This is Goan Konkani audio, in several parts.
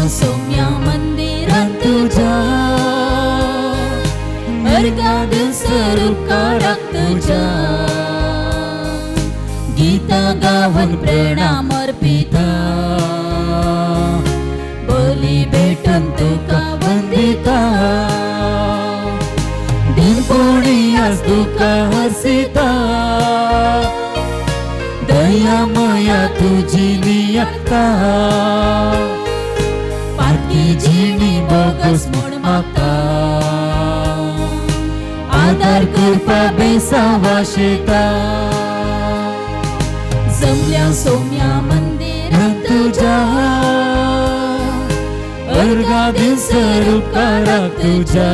सोम्या मंदिरांत तुज्या अर्घां दिसर उपकाराक तुज्या गीतां गावन प्रणाम अर्पिता बली भेटून तुका वंदिता दिनपोणी आज तुका हसिता दया माया तुजी नियता पारखी जिणी बोगस म्हूण मागता आदार करपा बेसावा शेता जमल्या सोम्या मंदिरांत तुज्या अर्घां दिसर उपकाराक तुज्या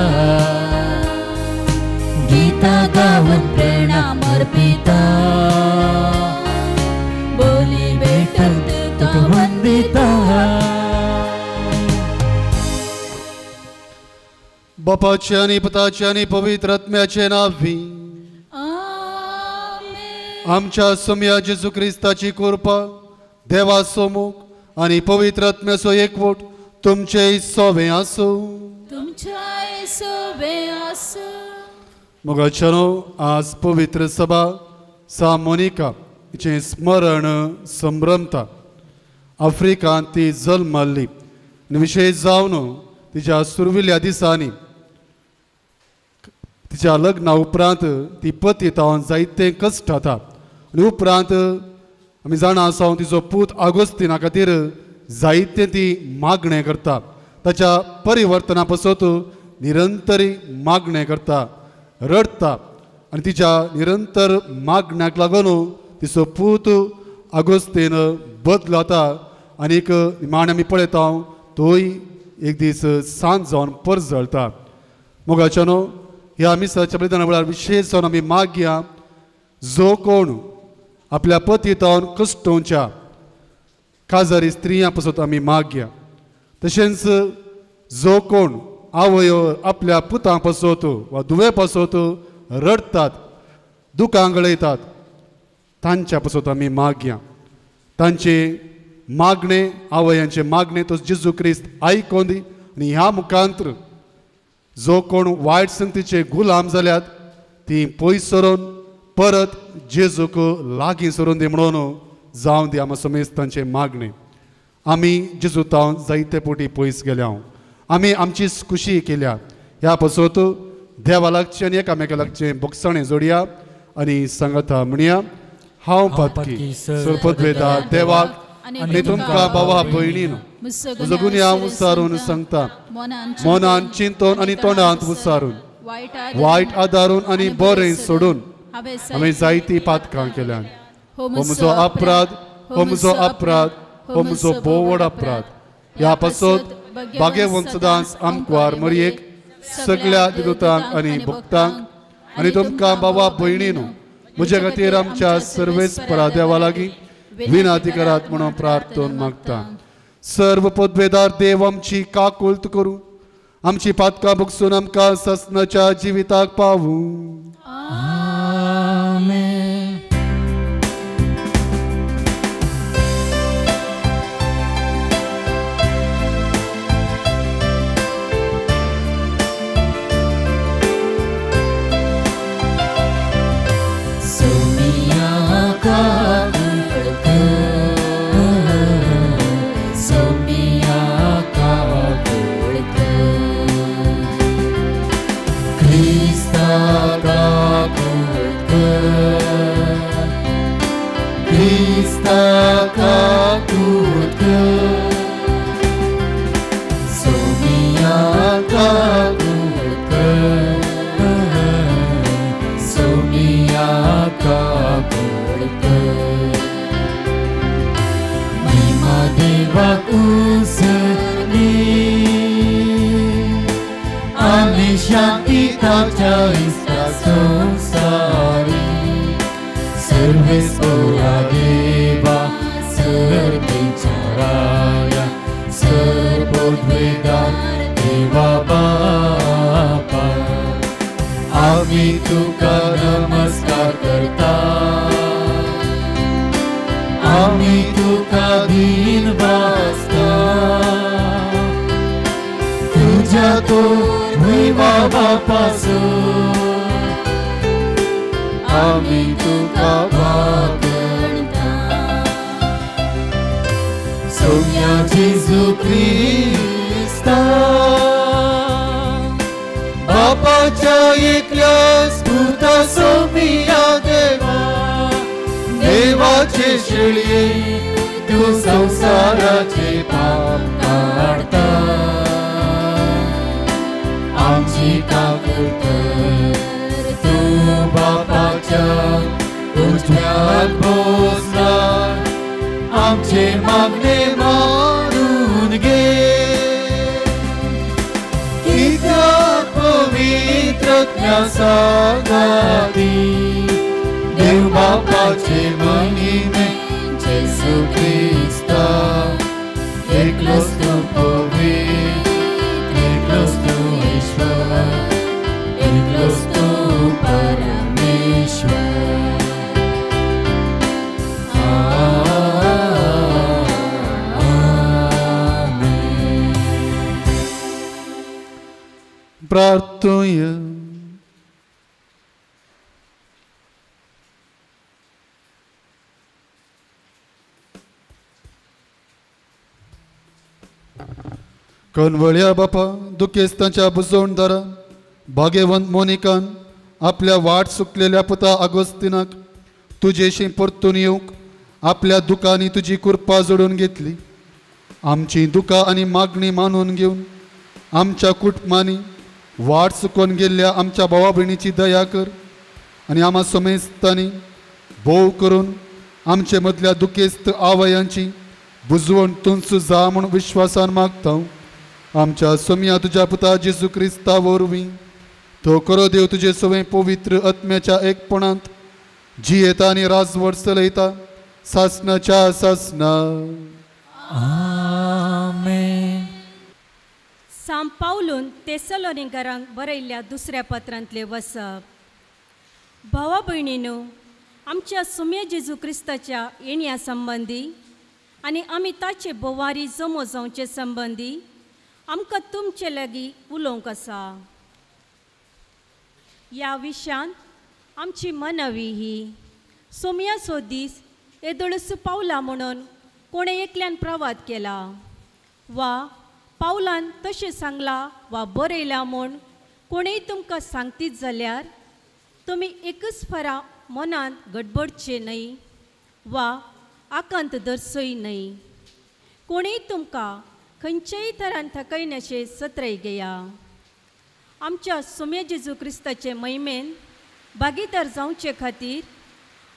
गीतां गावन प्रणाम अर्पिता बोली भेटून तुका वंदिता. बापाचे आनी पुताचे आनी पवित्र आत्म्याचे नांवी आमच्या सोम्या जेजू क्रिस्ताची कृपा देवाचो मोग आनी पवित्र आत्म्याचो एकवट तुमचे सोवे आसूं. तुमच्याय सोवे आसूं. मोगाच्यानो आज पवित्र सभा सा मोनिका हिचें स्मरण संभ्रमता. आफ्रिकांत ती जल्मल्ली आनी विशेश जावन तिच्या सुरविल्ल्या दिसांनी तिच्या लग्ना उपरांत ती पतितावन जायते कश्ट जाता आनी उपरांत आमी जाणा आसा तिचो पूत आगोस्तिना खातीर जायते ती मागणें करता. ताच्या परिवर्तना पासत निरंतरी मागणें करता, रडटा आनी तिच्या निरंतर मागण्याक लागून तिचो पूत आगोस्तीन बदलता आनीक निमाणें आमी पळयता तोय एक दीस सांज जावन परजळटा. मोगाच्यानो ह्या मिसाच्या बलिदाना वेळार विशेश जावन आमी मागया जो कोण आपल्या पतितावन कश्टोवच्या काजारी स्त्रियां पासत आमी मागया. तशेंच जो कोण आवय आपल्या पुतां पासत वा धुवे पासत रडटात, दुकां गळयतात तांच्या पासत आमी मागया. तांचे मागणे आवयांचे मागणे तो जेजू क्रिस्त आयकोन दी आनी ह्या मुखांत्र जो कोण वायट संगतीचे गुलाम जाल्यात ती पयस सरून परत जेजूक लागीं सरून दी म्हणून जावं दी आमकां समेस्त तांचें मागणें. आमी जेजू तावन जायते पोटी पयस गेल्या, आमी आमची खुशी केल्या. ह्या पासत देवा लागचें आनी एकामेका लागचें बोगसाणें जोडया आनी सांगता म्हणया. हांव पातकी सरपदवेदा देवाक आनी तुमकां बाबा भयणीन म्हजो गुन्यांव उसारून सांगता, मनान चिंतून आनी तोंडांत उसारून वायट आदारून आनी बरें सोडून हांवें जायतीं पातकां केल्यान. हो म्हजो अपराध, हो म्हजो अपराध, हो म्हजो भोव व्हड अपराध. ह्या पासत भाग्यवंत सदांच आमकवार मरयेक सगळ्या दिदुतांक आनी भक्तांक आनी तुमकां बाबा भयणीन म्हजे खातीर आमच्या सर्वेस्परा देवा लागीं विनंती करात म्हणून प्रार्थना मागता. सर्व पदवेदार देव आमची काकुळट करूं, आमची पातकां भोगसून आमकां ससनाच्या जिविताक पावूं. आमेन. आमी तुका दिन वाचता. तो भुंयवा बापासून आमी तुका वागणता. सोम्या जेजू क्रिस्ता बापाच्या एकल्याच पुता सोमिया देवा देवाचे शेळये तूं संवसाराचे पाप काडटा आमची काकूट कर. तूं बापाच्या उजव्याक बसला आमचे मागणे मानून घे. कित्याक पवित्र सांगाती देव बापाचे महिमे जेजू क्रिस्ता एकलोच तूं पवित्र एकलोच तूं ईश्वर एकलोच तूं परमेश्वर. आमेन. प्रार्थुया. कनवळ्या बापा दुखेस्तांच्या बुजवणदारा भाग्यवंत मोनिकान आपल्या वाट सुकलेल्या पुता आगोस्तिनाक तुजेशी परतून येवंक आपल्या दुखांनी तुजी कृपा जोडून घेतली. आमची दुखां आनी मागणी मानून घेवन आमच्या कुटुंबांनी वाट चुकोवन गेल्ल्या आमच्या भावा भयणीची दया कर आनी आमा समेस्तांनी भोव करून आमचे मदल्या दुखेस्त आवयांची बुजवण तुंच जा म्हूण विश्वासान मागता. आमच्या सोम्या तुज्या पुता जेजू क्रिस्ता वरवीं तो करो देव तुजे सवय पवित्र आत्म्याच्या एकपणांत जियेता आनी राजवट चलयता सासनाच्या सासना. आमेन. सांत पावलून तेसलोनिकरांक बरयल्ल्या दुसऱ्या पत्रांतले वसप. भावा भयणीनो, आमच्या सुम्या जेजू क्रिस्ताच्या येण्या संबंदी आनी आमी ताचे बोवारी जमो जावचे संबंदी आमकां तुमचे लागीं उलोवंक आसा. ह्या विशयांत आमची मनवी ही सोमयाचो दीस येदोळस पावला म्हणून कोणें एकल्यान प्रवाद केला वा पावलान तशें सांगलां वा बरयलां म्हूण कोणेंय तुमकां सांगतीत जाल्यार तुमी एकच फरा मनांत गडबडचे न्हय वा आकांत दर्सय न्हय. कोणेंय तुमकां खंयचेय तरान थकयनाशें सत्रय घेया. आमच्या सोम्या जेजू क्रिस्ताचे महिमेन भागीदार जावचे खातीर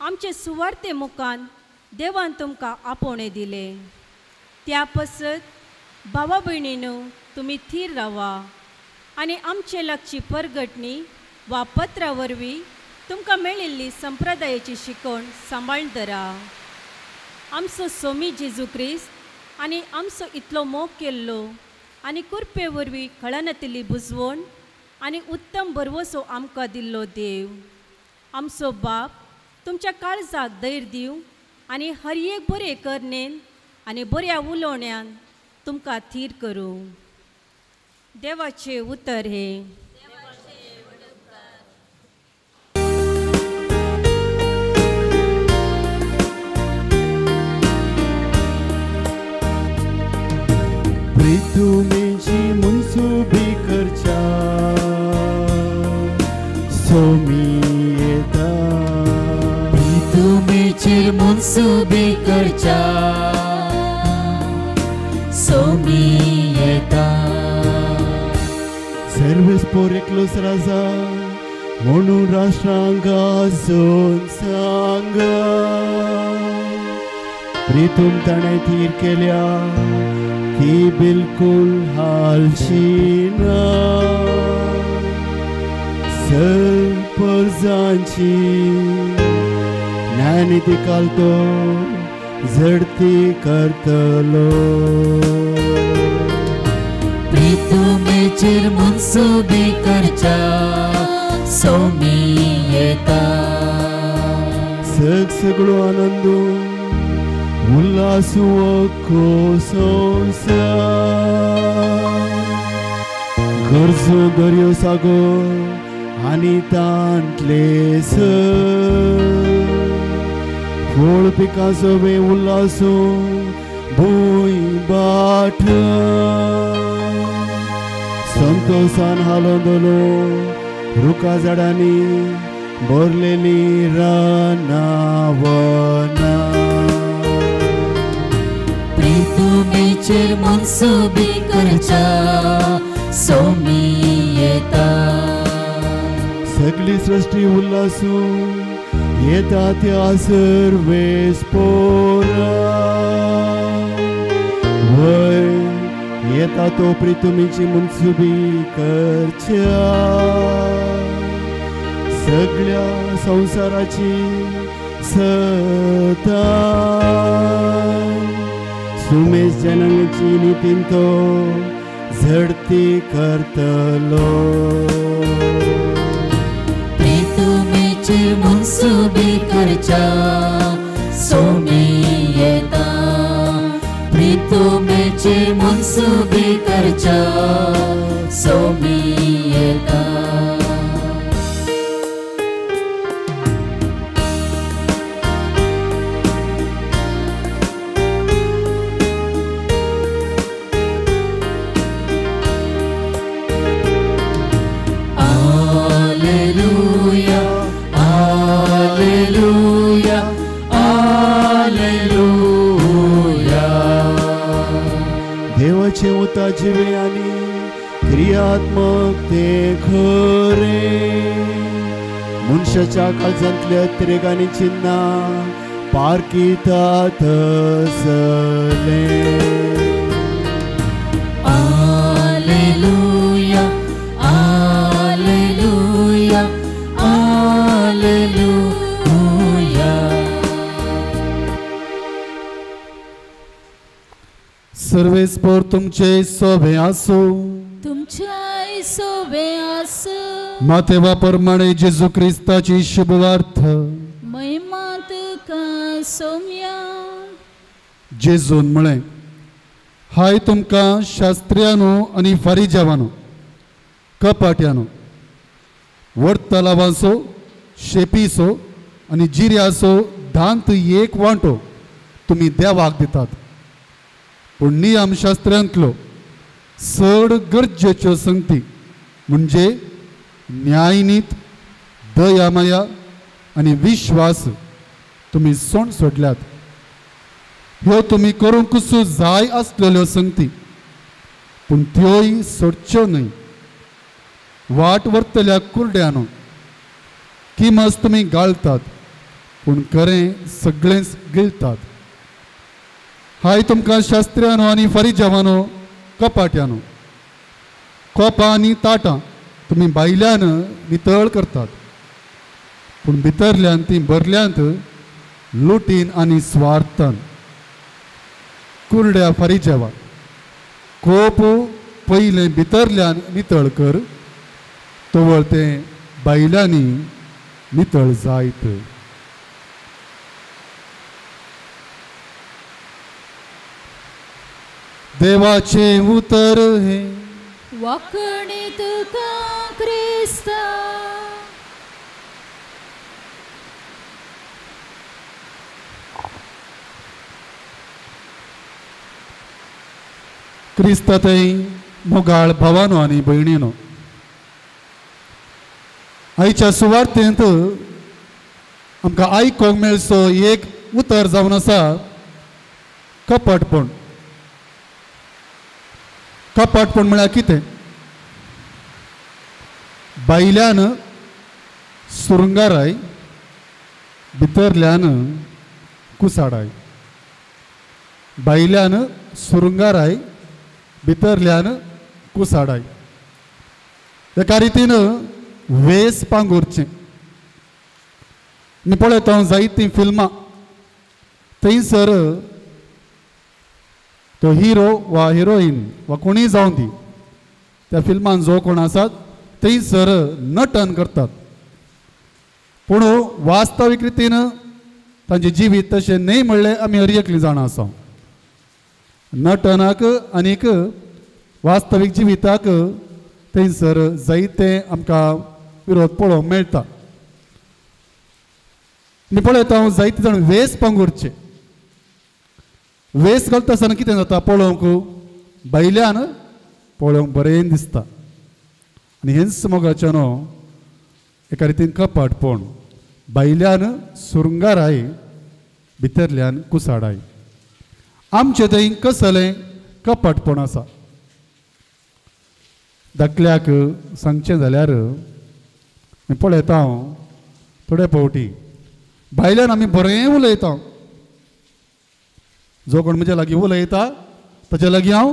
आमचे सुवार्ते मुखान देवान तुमकां आपोवणें दिलें. त्या पसत भावा भयणीनू तुमी थीर रावा आनी आमचे लागची परगटणी वा पत्रा वरवीं तुमकां मेळिल्ली संप्रदायाची शिकवण सांबाळून धरा. आमचो सोमी जेजू क्रिस्त आनी आमचो इतलो मोग केल्लो आनी कृपे वरवीं कळनातिल्ली बुजवण आनी उत्तम भरवसो आमकां दिल्लो देव आमचो बाप तुमच्या काळजाक धैर्य दिवं आनी हर एक बरे करणेन आनी बऱ्या उलोवण्यान तुमकां थीर करूं. देवाचें उतर हें. प्रितुमेची मुनसुबी करच्या सोमी येता. प्रितुमेचेर मुनसुबी करच्या सोमी येता. सर्वेस पोर एकलोच राजा म्हणून राष्ट्रांक गाजोवन सांगा. प्रितुम ताणें थीर केल्या ती बिलकुल हालची ना. सर परजांची न्यायनिती कालतो झडती करतलो. प्रितुमेचेर मुनसुबी करच्या सोमी येता. सग सगळो आनंदू उल्हासू संसार गरजो दर्यो सागर आनी तांतले फळ पिकां सवे उल्हासो भूंय बाट संतोषान हालोंदलो रुखा झाडांनी भरलेली रानावना। प्रितुमेचेर मनसुबी करच्या सोमी येता। सगळी सृष्टी उल्हासू येता त्या सर्वेस पोरा वय येता तो प्रितुमीची मनसुबी करच्या सगळ्या संसाराची सता सुमेश जनांची नितीन तो झडती करतलो। प्रितुमेचेर मनसुबी करच्या सोमी येता। प्रितुमेचेर मनसुबी करच्या सोमी येता। Alleluia, Alleluia, Alleluia. देवाचे उता जिवे आनी क्रियात्मक ते खरे मनशाच्या काळजांतल्या त्रेगानी चिन्हां पारखितात तसले। Alleluia, Alleluia, Alleluia. सर्वेस्पर तुमचे सोबे आसो तुमच्याय सोबे आसो। मातेवा प्रमाणे जेजू क्रिस्ताची शुभवार्थ महिमा तुका सोम्या। जेजून म्हळें, हाय तुमकां शास्त्र्यानो आनी फारिजावानो कपाट्यानो वडतलावांचो शेपीचो आनी जिऱ्याचो दांत एक वांटो तुमी देवाक दितात, पूण नियमशास्त्रांतलो चड गरजेच्यो संगती म्हणजे न्यायनीत दयामाया आनी विश्वास तुमी सोण सोडल्यात। ह्यो तुमी करूंक जाय आसलेल्यो संगती, पूण त्योय सोडच्यो न्हय। वाट व्हरतल्या कुरड्यानो किमस तुमी गाळतात, पूण खरें सगळेंच गिळतात। हाय तुमकां शास्त्र्यानो आनी फरिजावानो कपाट्यानो, कोपां आनी ताटां तुमी भायल्यान नितळ करतात, पूण भितरल्यान तीं भरल्यांत लुटीन आनी स्वार्थान। कुरड्या फारिजावा, कोप पयलें भितरल्यान नितळ कर, तवळ तें बायलांनी नितळ जायत। देवाचें उतर हें वाकणे तुका क्रिस्ता। क्रिस्ता थंय मोगाळ भावानो आनी भयणीनो, आयच्या सुवार्तेंत आमकां आयकोंक मेळचो एक उतर जावन आसा कपटपण। कपटपण म्हळ्यार कितें? भायल्यान सुरंगाराय, भितरल्यान कुसाडाय। भायल्यान सुरंगाराय, भितरल्यान कुसाडाय। एका रितीन वेस पांगुरचें। आनी पळयता हांव जायतीं फिल्मां, थंयसर तो हिरो वा हिरोईन वा कोणीय जावं दी, त्या फिल्मान जो कोण आसात थंयसर नटन करतात, पूण वास्तवीक रितीन तांचें जिवीत तशें न्हय म्हणलें आमी हर एकलीं जाणां आसा। नटनाक आनीक वास्तवीक जिविताक थंयसर जायते आमकां विरोध पळोवंक मेळटा. आमी पळयता जायते जाण वेस पांगुरचे. वेस घालता आसतना कितें जाता पळोवंक भायल्यान पळोवंक बरें दिसता आनी हेंच मोगाचें न्हू एका रितीन कपाटपण, भायल्यान सुरंगाराय भितरल्यान कुसाडाय. आमचें थंय कसलें कपाटपण आसा. धाकल्याक सांगचें जाल्यार आमी पळयता थोडे फावटी भायल्यान आमी बरें उलयता, जो कोण म्हज्या लागीं उलयता ताच्या लागीं हांव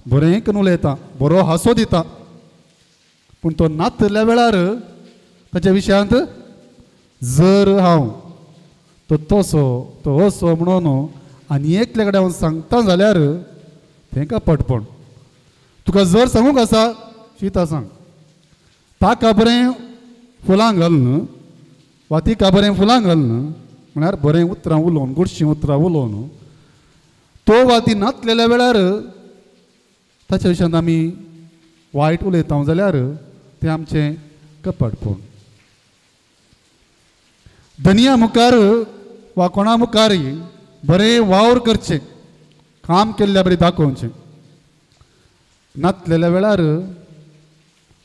बरें करून उलयता, बरो हांसो दिता, पूण तो नातल्या वेळार ताच्या विशयांत जर हांव तो तसो तो असो म्हणून आनी एकल्या कडेन हांव सांगता जाल्यार तें कपटपण. तुका जर सांगूंक आसा शिता सांग, ताका बरें फुलां घालून वा तिका बरें फुलां घालून म्हळ्यार बरें उतरां उलोवन गोडशीं उतरां उलोवन तो वा ती नातलेल्या वेळार ताच्या विशयांत आमी वायट उलयता जाल्यार तें आमचें कपटपण. धनिया मुखार वा कोणा मुखार बरें वावर करचें, काम केल्ल्या बरें दाखोवचें, नातलेल्या वेळार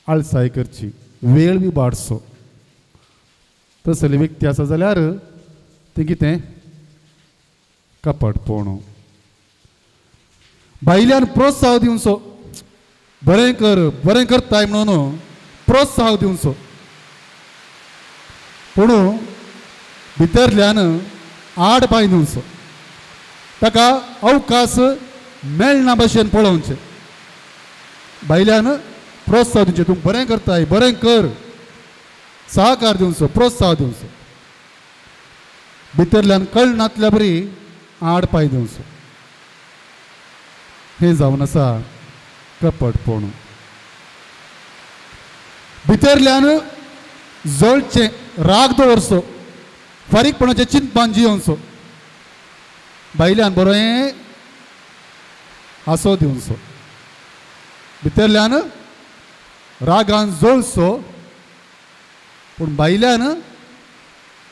आळसाय करची, वेळ बी बाडचो. तसली व्यक्ती आसा जाल्यार तें कितें कपटपण. भायल्यान प्रोत्साह दिवचो, बरें कर बरें करताय म्हणून प्रोत्साह दिवचो, पूण भितरल्यान आड पांय दिवचो, ताका अवकाश मेळना भशेन पळोवचें. भायल्यान प्रोत्साह दिवचें, तूं बरें करताय बरें कर, सहकार दिवचो, प्रोत्साह दिवचो, भितरल्यान कळनातल्या बरी आड पांय दिवचो. हें जावन आसा कपटपण. भितरल्यान जळचें, राग दवरचो, फारीकपणाचें चिंतपान जियोवचो, भायल्यान बरें हांसो दिवचो, भितरल्यान रागान जळचो पूण भायल्यान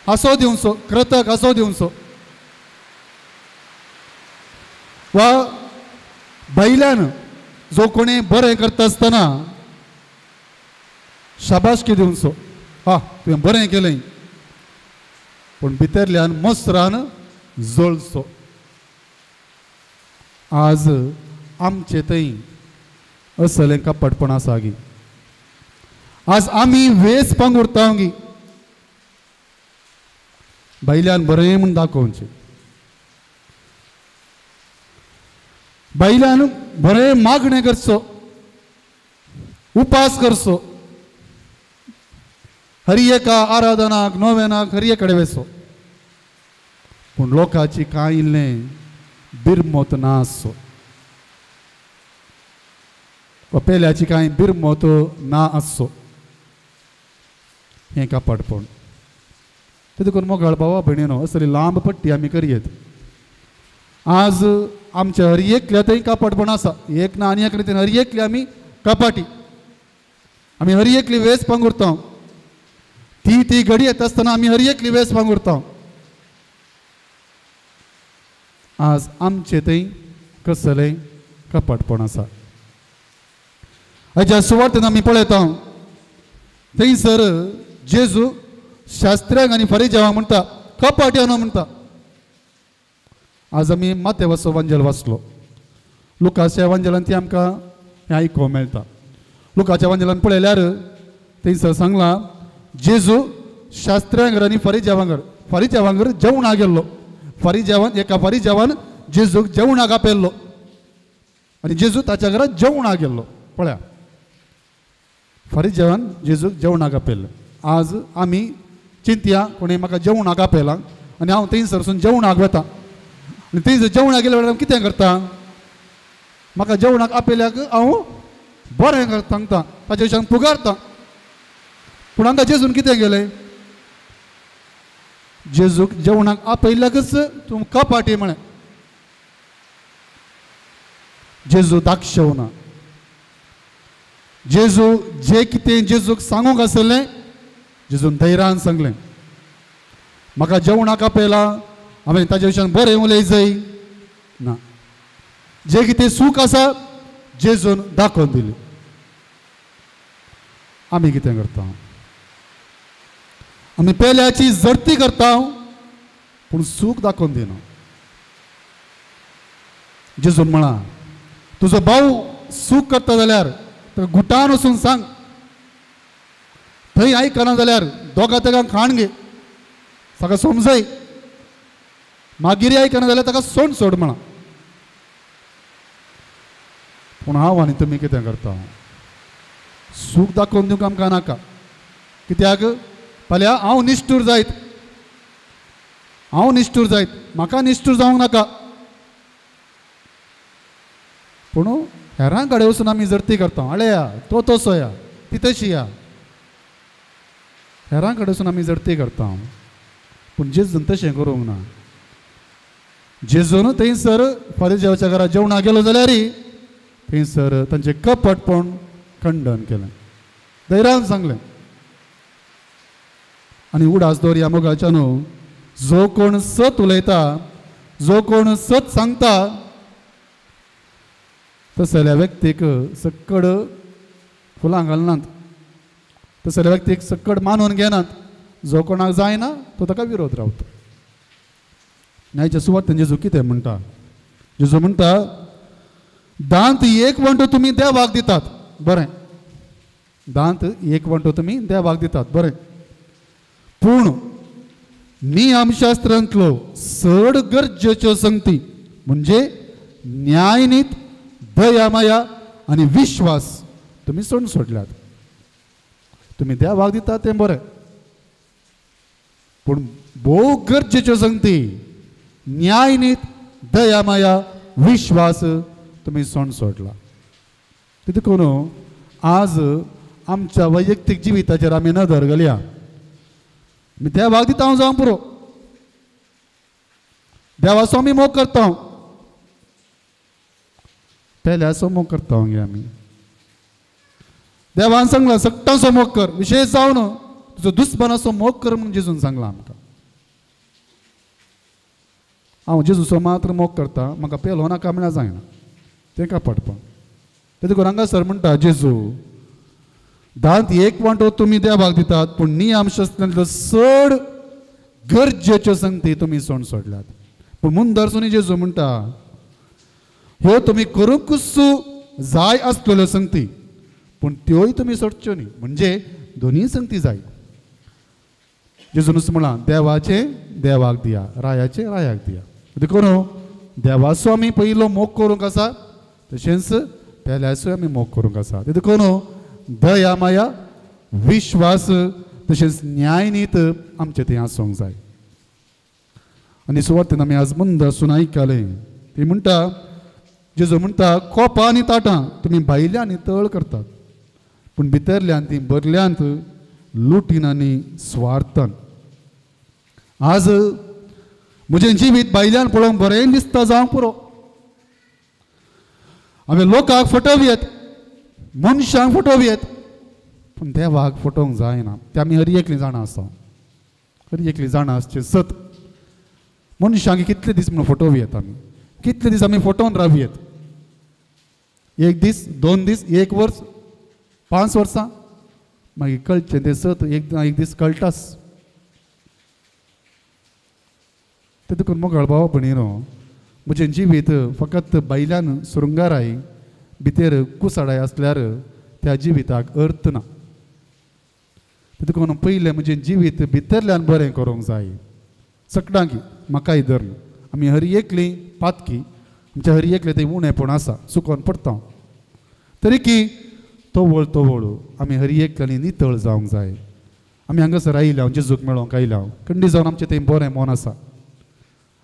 हांसो दिवचो, कृतक हांसो दिवचो. वा भायल्यान जो कोणी बरें करता आसतना शाबासकी दिवचो, हा तुवें बरें केलें, पूण भितरल्यान मसरान जळचो. आज आमचे थंय असलें कपटपण आसा गी. आज आमी वेस पांगुरता गी, भायल्यान बरें म्हूण दाखोवचें, भायल्यान बरें मागणें करचो, उपास करचो, हर एका आराधनाक नोवेनाक हर एक कडेन वचो, पूण लोकांची कांय इल्लें बिरमत ना आसचो, वा पेल्याची कांय बिरमत ना आसचो. हें कपटपण. ते देखून मोगाळ भावा भयणीनो असली लांब पट्टी आमी करयेत. आज आमच्या हर एकल्या थंय कपटपण आसा, एक ना आनी एक रितीन हर एकली आमी कपाटी, आमी हर एकली वेस पांगुरता, ती ती घडी येता आसतना आमी हर एकली वेस पांगुरता. आज आमचे थंय कसलें कपटपण आसा. हाच्या सुवातेन आमी पळयता थंयसर जेजू शास्त्र्यांक आनी फरिजेवांक म्हणटा कपाट्यानो म्हणटा. आज आमी मातेवाचो वांजेल वाचलो, लुकाच्या वांजेलान ती आमकां हें आयकूंक मेळटा. लुकाच्या वांजेलान पळयल्यार थंयसर सांगलां जेजू शास्त्र्यांगर आनी फरिजेवांगर, फरिजेवांगर जेवणाक गेल्लो, फरिजेवान एका फरिजेवान जेजूक जेवणाक आपयल्लो आनी जेजू ताच्या घरा जेवणाक गेल्लो. पळया फरिजेवान जेजूक जेवणाक आपयल्लो. आज आमी चिंतया कोणी म्हाका जेवणाक आपयलां आनी हांव थंयसरसून जेवणाक वता आनी थंयसर जेवणाक गेल्या वेळार कितें करता, म्हाका जेवणाक आपयल्याक हांव बरें सांगता, ताच्या विशयान पुगारता. पूण हांगा जेजून कितें केलें, जेजूक जेवणाक आपयल्याकच तूं कपाटी म्हळें. जेजू दाक्षेवना, जेजू जे कितें जेजूक सांगूंक आसलें जेजून धैर्यान सांगलें. म्हाका जेवणाक आपयला हांवें ताजे विशयान बरें उलय जाय ना. जे कितें सूख आसा जेजून दाखोवन दिलें. आमी कितें करता? आमी पेल्याची जडती करता पूण सूख दाखोवन दिना. जेजून म्हळां तुजो भाव सूख करता जाल्यार ताका गुटान वचून सांग, थंय आयकना जाल्यार दोगा तेगांक खाण घे, ताका समजय, मागीर आयकना जाल्यार ताका सोड सोड म्हळां. पूण हांव आनी तुमी कितें करता? सूख दाखोवन दिवंक आमकां नाका. कित्याक फाल्यां हांव निश्ठूर जायत, हांव निश्ठूर जायत, म्हाका निश्ठूर जावंक नाका. पूण हेरां कडेन वचून आमी जडती करता, आळे या तो तसो या ती तशी या, हेरां कडेन वचून आमी जडती करता. पूण जेजून तशें करूंक ना. जेजून थंयसर फारीजेवाच्या घरा जेवणाक गेलो जाल्यार थंयसर तांचें कपटपण खंडन केलें, धैर्यान सांगलें. आनी उडास दवरया मोगाच्या न्हू, जो कोण सत उलयता, जो कोण सत सांगता तसल्या व्यक्तीक सक्कड फुलां घालनात, तसल्या व्यक्तीक सक्कड मानून घेनात. जो कोणाक जायना तो ताका विरोध रावता. न्यायच्या सुवातेन जेजू कितें म्हणटा? जेजू म्हणटा दांत एक वंटो तुमी देवाक दितात, बरें, दांत एक वंटो तुमी देवाक दितात, बरें, पूण नियमशास्त्रांतलो चड गरजेच्यो संगती म्हणजे न्यायनीत, दया माया आनी विश्वास तुमी सोडून सोडल्यात. तुमी देवाक दितात तें बरें, पूण भोव गरजेच्यो संगती न्यायनीत, दया माया, विश्वास तुमी सोडून सोडला. तितून आज आमच्या वैयक्तीक जिविताचेर आमी नदर घालया. आमी देवाक दिता हांव जावंक पुरो, देवाचो आमी मोग करता, पेल्याचो मोग करता गे आमी. देवान सांगला सगळ्यांचो मोग कर, विशेष जावन तुजो दुस्मानाचो मोग कर म्हणून जेजून सांगला आमकां. हांव जेजूचो मात्र मोग करता, म्हाका पेलो नाका म्हळ्यार जायना, तें कपटपण. ते देखून हांगासर म्हणटा जेजू दांत एक वांटो तुमी देवाक दितात पूण नियमशास्त्रांतलो चड गरजेच्यो संगती तुमी सोड सोडल्यात. पूण मुंदरसुनी जेजू म्हणटा ह्यो तुमी करूंकूच जाय आसलेल्यो संगती पूण त्योय तुमी सोडच्यो न्ही, म्हणजे दोनूय संगती जाय. जेजूनच म्हळां देवाचें देवाक दिया, रायाचें रायाक दिया. देखून देवाचो आमी पयलो मोग करूंक आसा, तशेंच पेल्याचोय आमी मोग करूंक आसा. देखून दया माया, विश्वास तशेंच न्यायनीत आमचें थंय आसूंक जाय. आनी सुवातेन आमी आज मुंदरसून आयकलें ती म्हणटा जेजू म्हणटा कोपां आनी ताटां तुमी भायल्यान तळ करतात पूण भितरल्यान ती भरल्यांत लुटीन आनी स्वार्थान. आज म्हजें जिवीत भायल्यान पळोवंक बरें दिसता जावंक पुरो, हांवें लोकांक फटोवयेत, मनशांक फटोवयेत, पूण देवाक फटोवंक जायना. ते आमी हर एकली जाणां आसा, हर एकली जाणां आसचें सत. मनशांक कितले दीस म्हणून फटोवयेत आमी, कितले दीस आमी फटोवन रावयेत? एक दीस, दोन दीस, एक वर्स, 5 वर्सां, मागीर कळचें तें सत एक ना एक दीस कळटाच. ते देखून मोगाळ भाव भयणीनो, म्हजें जिवीत फकत भायल्यान सुरंगाराय भितर कुसाडाय आसल्यार त्या जिविताक अर्थ ना. देखून पयलें म्हजें जिवीत भितरल्यान बरें करूंक जाय. सगळ्यांक म्हाकाय धरून आमी हर एकली पातकी, आमच्या हर एकले तें उणेपण आसा, चुकोन पडटा, तरी की तवळ तवळ आमी हर एकल्यानी नितळ जावंक जाय. आमी हांगासर आयल्या जेजूक मेळोंक आयल्या, खंडी जावन आमचें तें बरें मन आसा,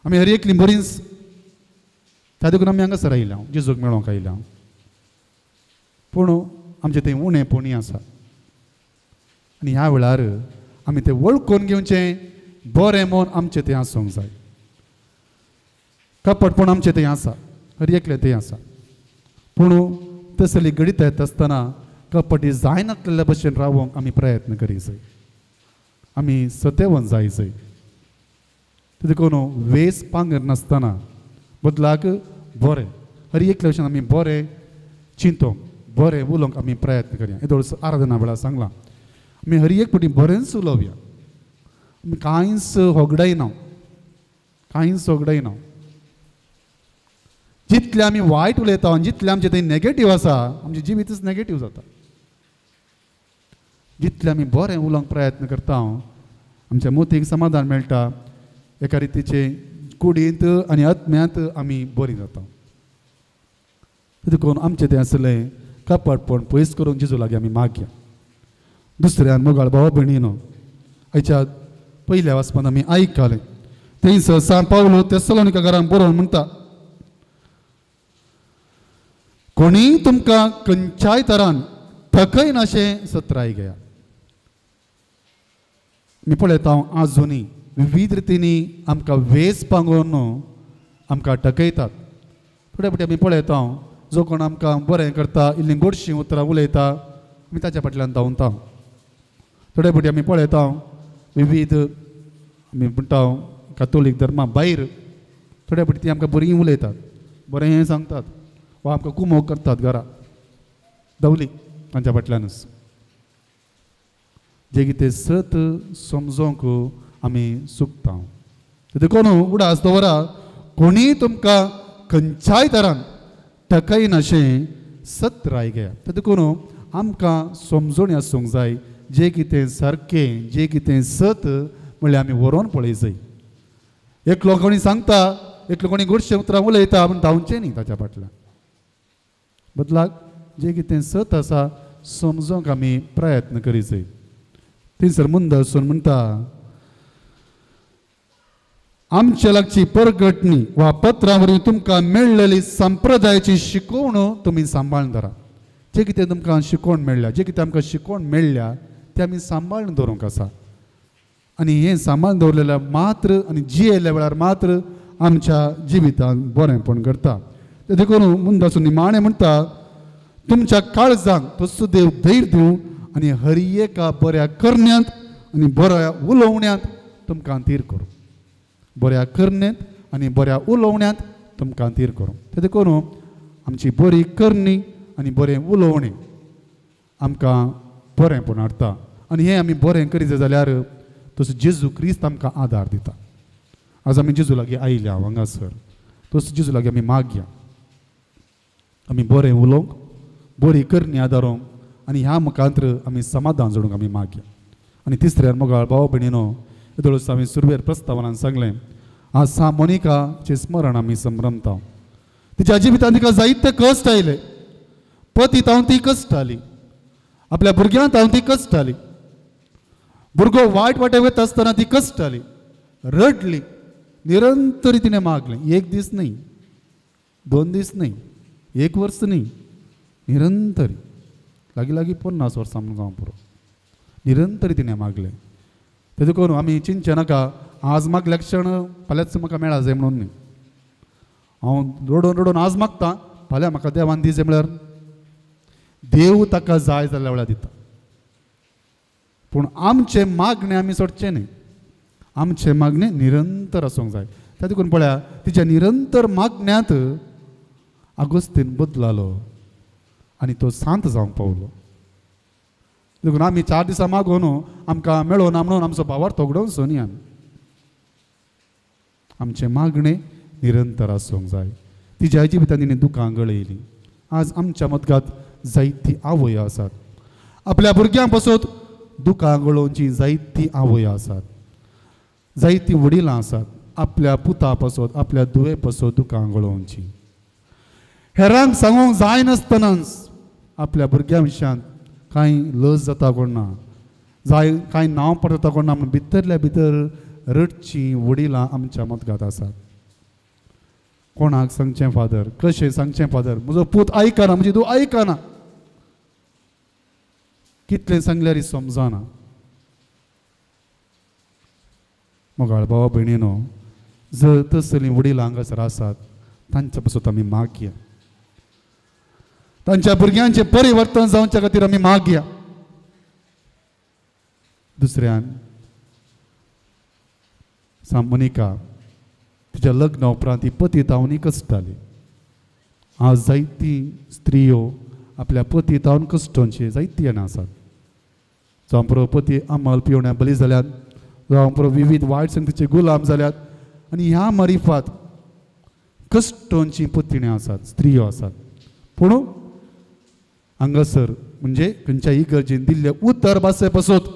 आमी हर एकली बरींच, त्या देखून आमी हांगासर आयल्या जेजूक मेळोंक आयल्या. पूण आमचें तें उणेपणी आसा आनी ह्या वेळार आमी तें वळखून घेवचें, बरें मन आमचें तें आसूंक जाय. कपटपण आमचें तें आसा, हर एकलें तें आसा, पूण तसली घडीत येता आसतना कपटी जायनातलेल्या भशेन रावोंक आमी प्रयत्न करी जाय, आमी सतेवन जाय जाय. देखून वेस पांगर नासतना बदलाक बरें हर एकल्या भशेन आमी बरें चिंतोंक बरें उलोवंक आमी प्रयत्न करया. येदोळ आराधना वेळार सांगलां आमी हर एक फावटी बरेंच उलोवया, आमी कांयच होगडायना, कांयच होगडायना. जितलें आमी वायट उलयता आनी जितलें आमचें थंय नेगेटीव आसा आमचें जिवीतच नेगेटीव जाता. जितलें आमी बरें उलोवंक प्रयत्न करता आमच्या मोतीक समाधान मेळटा, एका रितीचे कुडींत आनी आत्म्यांत आमी बरीं जाता. देखून आमचें तें आसलें कपटपण पयस करूंक जेजू लागीं आमी मागया. दुसऱ्यान मोगाळ भाव भयणीनो आयच्या पयल्या वाचपान आमी आयकलें थंयसर सांत पावलो तेसलोनिका घरान बरोवन म्हणटा, कोणीय तुमकां खंयच्याय तरान थकयनाशें सत्राय घेया. मी पळयता आजुनी विविध रितींनी आमकां वेस पांगोवन आमकां टकयतात. थोडे फावटी आमी पळयता जो कोण आमकां बरें करता इल्लीं गोडशीं उतरां उलयता आमी ताच्या फाटल्यान धांवता. थोडे फावटी आमी पळयता विविध आमी म्हणटा कातोलीक धर्मा भायर थोडे फावटी ती आमकां बरीं उलयतात, बरें सांगतात वा आमकां कुमोक करतात घरा धांवली तांच्या फाटल्यानच. जें कितें सत समजोंक आमी चुकता. देखून उडास दवरा कोणीय तुमकां खंयच्याय तरान थकयनाशें सत्राय घेया. देखून आमकां समजोणी आसूंक जाय जें कितें सारकें जें कितें सत म्हणल्यार आमी व्हरोन पळय जाय. एकलो कोणी सांगता एकलो कोणी गोडशें उतरां उलयता पूण धांवचें न्ही ताच्या फाटल्यान, बदलाक जें कितें सत आसा समजोंक आमी प्रयत्न करी जाय. थंयसर मुंद वचून म्हणटा आमच्या लागची परगटणी वा पत्रां वरवीं तुमकां मेळ्ळेली संप्रदायाची शिकवण तुमी सांबाळून धरा. जें कितें तुमकां शिकवण मेळ्ळ्या, जें कितें आमकां शिकवण मेळ्ळ्या तें आमी सांबाळून दवरूंक आसा. आनी हें सांबाळून दवरलेल्या मात्र आनी जियेल्ल्या वेळार मात्र आमच्या जिवितांत बरेंपण करता. देखून मुंदासून निमाणें म्हणटा तुमच्या काळजांक तसो देव धैर्य दिवं आनी हर एका बऱ्या करण्यांत आनी बऱ्या उलोवण्यांत तुमकां थीर करूं. बऱ्या करण्यांत आनी बऱ्या उलोवण्यांत तुमकां थीर करूं. तें देखून आमची बरी करणी आनी बरें उलोवणें आमकां बरेंपण हाडटा आनी हें आमी बरें करीत जाल्यार तसो जेजू क्रिस्त आमकां आदार दिता. आज आमी जेजू लागीं आयल्या हांगासर तसो जेजू लागीं आमी मागया आमी बरें उलोवंक बरी करणी आदारोंक आनी ह्या मुखांत्र आमी समाधान जोडूंक आमी मागया. आनी तिसऱ्या मोगाळ भाव भयणीनो येदोळच आमी सुरवेर प्रस्तावनान सांगलें आज सांत मोनिकाचें स्मरण आमी संभ्रमता. तिच्या जिवितांत तिका जायते कश्ट आयले, पती तावन ती कश्ट आली, आपल्या भुरग्यांक तावन ती कश्ट आली, भुरगो वायट वाटे वता आसतना ती कश्ट आली, रडली, निरंतर तिणें मागलें. एक दीस न्हय, दोन दीस न्हय, एक वर्स न्हय, निरंतर लागीं लागीं 50 वर्सां म्हणून जावं पुरो निरंतर तिणें मागलें. तें देखून आमी चिंतचें नाका आज मागल्या क्षण फाल्यांच म्हाका मेळा जाय म्हणून न्ही. हांव रडून रडून आज मागता फाल्यां म्हाका देवान दी जाय म्हळ्यार देव ताका जाय जाल्यार वेळार दिता. पूण आमचें मागणें आमी सोडचें न्ही, आमचें मागणें निरंतर आसूंक जाय. त्या देखून पळया तिच्या निरंतर मागण्यांत आगोस्तीन बदलालो आनी तो शांत जावंक पावलो. देखून आमी 4 दिसां मागोवन आमकां मेळोना म्हणून आमचो भावार्थ उगडोवचो न्ही. आमी आमचें मागणें निरंतर आसूंक जाय. तिच्या जिवितांत तिणें दुकां गळयलीं. आज आमच्या मदगात जायती आवय आसात, आपल्या भुरग्यां पासत दुकां गळोवची जायती आवय आसात, जायतीं वडिलां आसात आपल्या पुता पासत आपल्या धुवे पासत दुकां गळोवची. हेरांक सांगूंक जायनासतनाच आपल्या भुरग्यां विशयांत कांय लज जाता कोण ना, जाय कांय नांव पडटा कोण ना म्हणून भितरल्या भितर रडचीं वडिलां आमच्या मदगात आसात. कोणाक सांगचें फादर, कशें सांगचें फादर, म्हजो पूत आयकना, म्हजी धूव आयकना, कितलें सांगल्यार समजना. मोगाळ भावा भयणीनो, जर तसलीं वडिलां हांगासर आसात तांच्या पासत आमी मागया. तांच्या भुरग्यांचें परिवर्तन जावच्या खातीर आमी मागया. दुसऱ्यान सांत मोनिका तिच्या लग्ना उपरांत ती पती तावनी कसताली. आज जायती स्त्रियो आपल्या पती तावन कश्टोंची जायती जाणां आसात. जावं पुरो पती अमल पिवण्या बली जाल्यात, जावं पुरो विविध वायट संगतीचे गुलाम जाल्यात आनी ह्या मारिफात कश्टोंची पतिण्या आसात, स्त्रियो आसात. पूण हांगासर म्हणजे खंयच्या इगर्जेन दिल्लें उतर भाशे पसत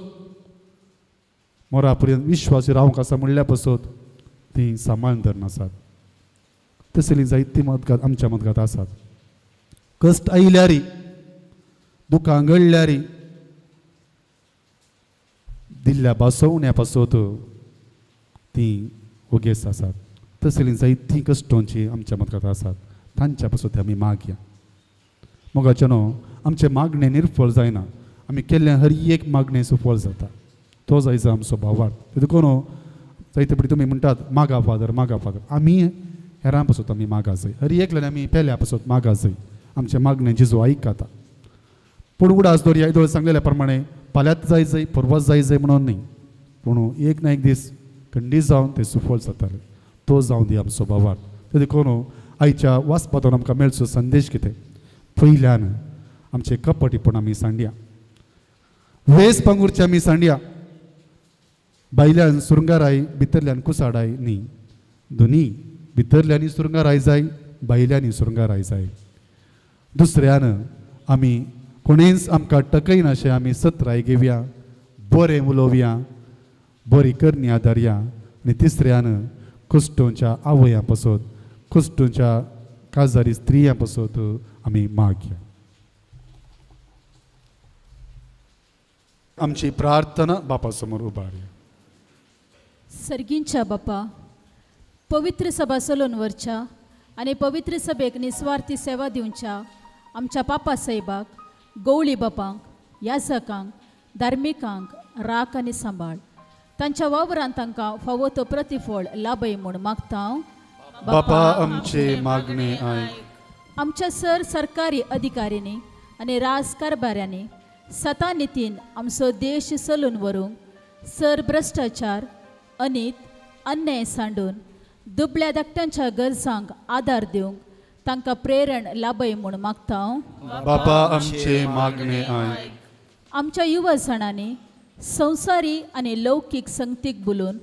मोरा पर्यंत विश्वास रावंक आसा म्हणल्या पसत ती सांबाळून धरून आसात. तसली जायती मतघात आमच्या मतघात आसात. कश्ट आयल्यारी, दुकां घडल्यारी दिल्ल्या भासोवण्या पासत ती वगेस आसात. तसली जायती कश्टोंची आमच्या मतघात आसात. तांच्या पासत आमी मागया. मोगाचें न्हू आमचें मागणें निर्फळ जायना, आमी केल्लें हर एक मागणें सुफळ जाता. तो जायचो आमचो भावार्थ. देखून जायते पळय तुमी म्हणटात मागा फादर, मागा फादर. आमी हेरां पासत आमी मागा जाय, हर एकल्यान आमी पेल्या पासत मागा जाय. आमचें मागणें जेजू आयकता. पूण उडास दवरया येदोळ सांगलेल्या प्रमाणे फाल्यांत जाय जाय, परवाच जाय जाय म्हणून न्ही, पूण एक ना एक दीस खंडीत जावन तें सुफळ जातालें. तो जावन दी आमचो भावार्थ. देखून आयच्या वाचपांतून आमकां मेळचो संदेश कितें, पयल्यान आमचे कपटीपण आमी सांडया, वेस पांगुरचे आमी सांडया. भायल्यान सुरंगाराय भितरल्यान कुसाडाय न्ही, दोनी भितरल्यानी सुरंगाराय जाय, भायल्यानी सुरंगाराय जाय. दुसऱ्यान आमी कोणेच आमकां टकयनाशें आमी सत्राय घेवया, बरें उलोवया, बरी करणी आदारया. आनी तिसऱ्यान कश्टोंच्या आवयां पासत, कश्टोंच्या काजारी स्त्रियां पासत आमी मागया. आमची प्रार्थना बापा समोर उबारया. सर्गींच्या बापा, पवित्र सभा चलोवन व्हरच्या आनी पवित्र सभेक निस्वार्थी सेवा दिवच्या आमच्या पापा साहेबाक, गवळी बापांक, याजकांक, धार्मिकांक राख आनी सांबाळ. तांच्या वावरान तांकां फावो तो प्रतिफळ लाभय म्हूण मागता. बापा आमचे मागणे आयक. आमच्या सर सरकारी अधिकाऱ्यांनी आनी राजकारभाऱ्यांनी सता नितीन आमचो देश चलून व्हरूंक सर भ्रश्टाचार, अनीत, अन्याय सांडून दुबळ्या धाकट्यांच्या गरजांक आदार दिवंक तांकां प्रेरण लाभय म्हूण मागता. बापा आमचे मागणे आयक. आमच्या युवा जाणांनी संवसारी आनी लौकीक संगतीक बोलून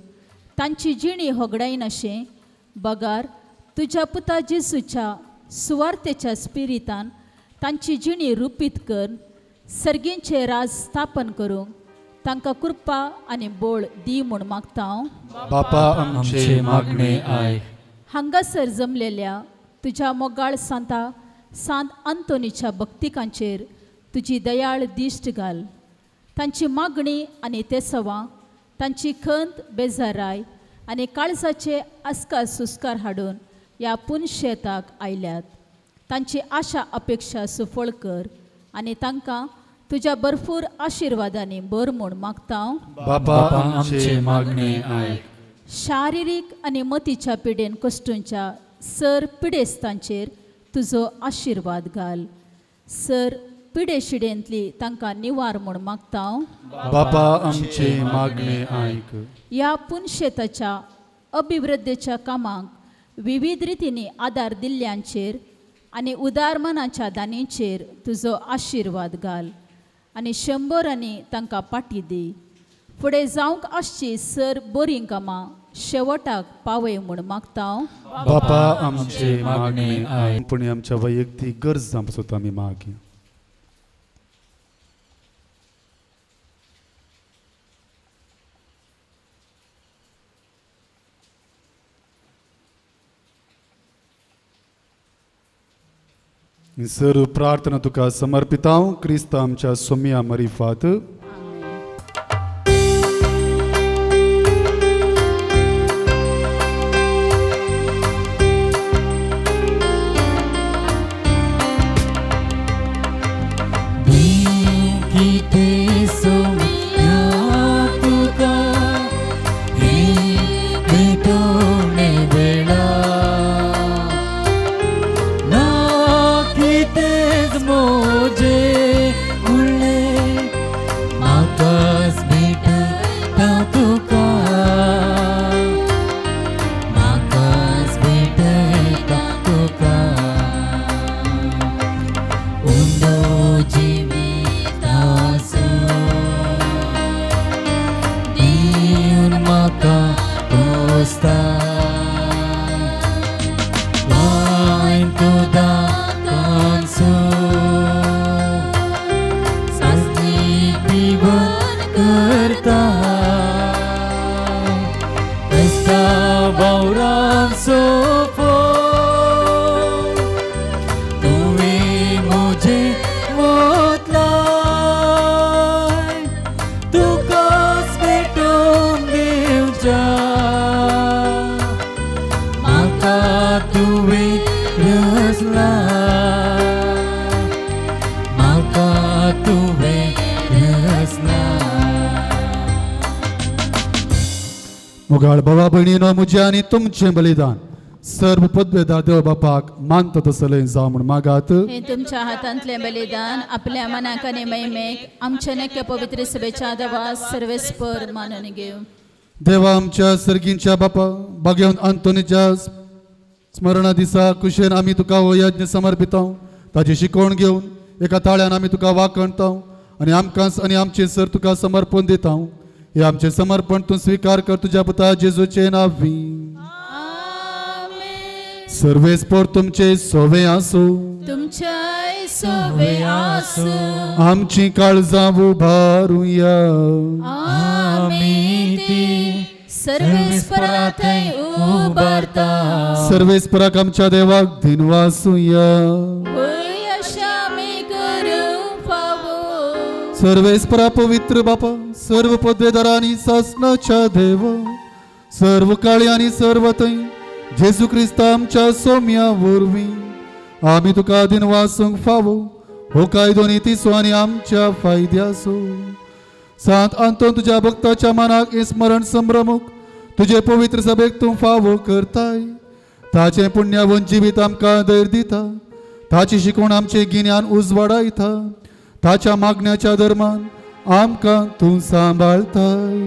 तांची जिणी होगडायनाशें बगार तुज्या पुता जेजूच्या सुवार्थेच्या स्पिरितान तांची जिणी रुपीत कर सर्गींचे राज स्थापन करूंक तांकां कृपा आनी बोळ दी म्हूण मागता. बापा आमचे मागणे आयक. हांगासर जमलेल्या तुज्या मोगाळ सांता सांत अंतोनीच्या भक्तिकांचेर तुजी दयाळ दिश्ट घाल. तांची मागणी आनी तेसवां, तांची खंत बेजाराय आनी काळजाचे आस्कार सुस्कार हाडून ह्या पुनशेताक आयल्यात. तांची आशा अपेक्षा सुफळ कर आनी तांकां तुज्या भरपूर आशिर्वादांनी भर म्हूण मागता. बापा आमचे मागणे आयक. शारिरीक आनी मतीच्या पिडेन कश्टूंच्या सर पिडेस्तांचेर तुजो आशिर्वाद घाल. सर पिडेशिडेंतली तांकां निवार म्हूण मागता. बापा आमचे मागणे आयक. ह्या पुनशेताच्या अभिवृद्धीच्या कामांक विविध रितींनी आदार दिल्ल्यांचेर आनी उदार मनाच्या दानींचेर तुजो आशिर्वाद घाल आनी शंबरांनी तांकां पाटी दी. फुडें जावंक आसची सर बरीं कामां शेवटाक पावय म्हूण मागता. बापा आमचे मागणे आयक. पूण आमच्या वैयक्तीक गरजां पासत आमी मागया. सर प्रार्थना तुका समर्पितांव क्रिस्त आमच्या सोम्या मरिफात. No. म्हाका तुवें रचला, म्हाका तुवें रचला. मोगाळ भावा भयणीनो, म्हजें आनी तुमचें बलिदान सर्व पदवेदार देव बापाक मानता तसलें जावं म्हूण मागात. हे तुमच्या हातांतलें बलिदान आपल्या मनाक आनी महिमेक आमच्या नक्या पवित्र सभेच्या देवा सर्वेस्पर मानून घेवं. देवा आमच्या सर्गींच्या बापा, भाग्यवंत आंतोनीच्या स्मरणा दिसा कुशेन आमी तुका हो यज्ञ समर्पिता. ताची शिकवण घेवन एका ताळ्यान आमी तुका वाखणता आनी आमकां आनी आमचे सर तुका समर्पण दिता. हे आमचें समर्पण तूं स्विकार कर तुज्या पुता जेजूचे नांवी. सर्वेस्पर तुमचे सोवे आसूं, तुमच्याय सोवे आसूं. आमची काळजां उबारुया, आमी ती सर्वेस्परा थंय उबारता. सर्वेस्पराक आमच्या देवाक दिनवासुया, अशें आमी करूंक फावो. सर्वेस्परा पवित्र बापा, सर्व पदवेदार आनी सासणाच्या देवा, सर्व काळी आनी सर्व थंय जेजू क्रिस्ता आमच्या सोम्या वरवीं आमी तुका दिनवासूंक फावो. हो कायदो नितीचो आनी आमच्या फायद्याचो. सांत आंतोन तुज्या भक्ताच्या मनाक स्मरण संभ्रमूक तुजे पवित्र सभेक तूं फावो करताय. ताचें पुण्यावन जिवीत आमकां धैर्य दिता, ताची शिकवण आमचें गिन्यान उजवाडायता, ताच्या मागण्याच्या धर्मान आमकां तूं सांबाळताय.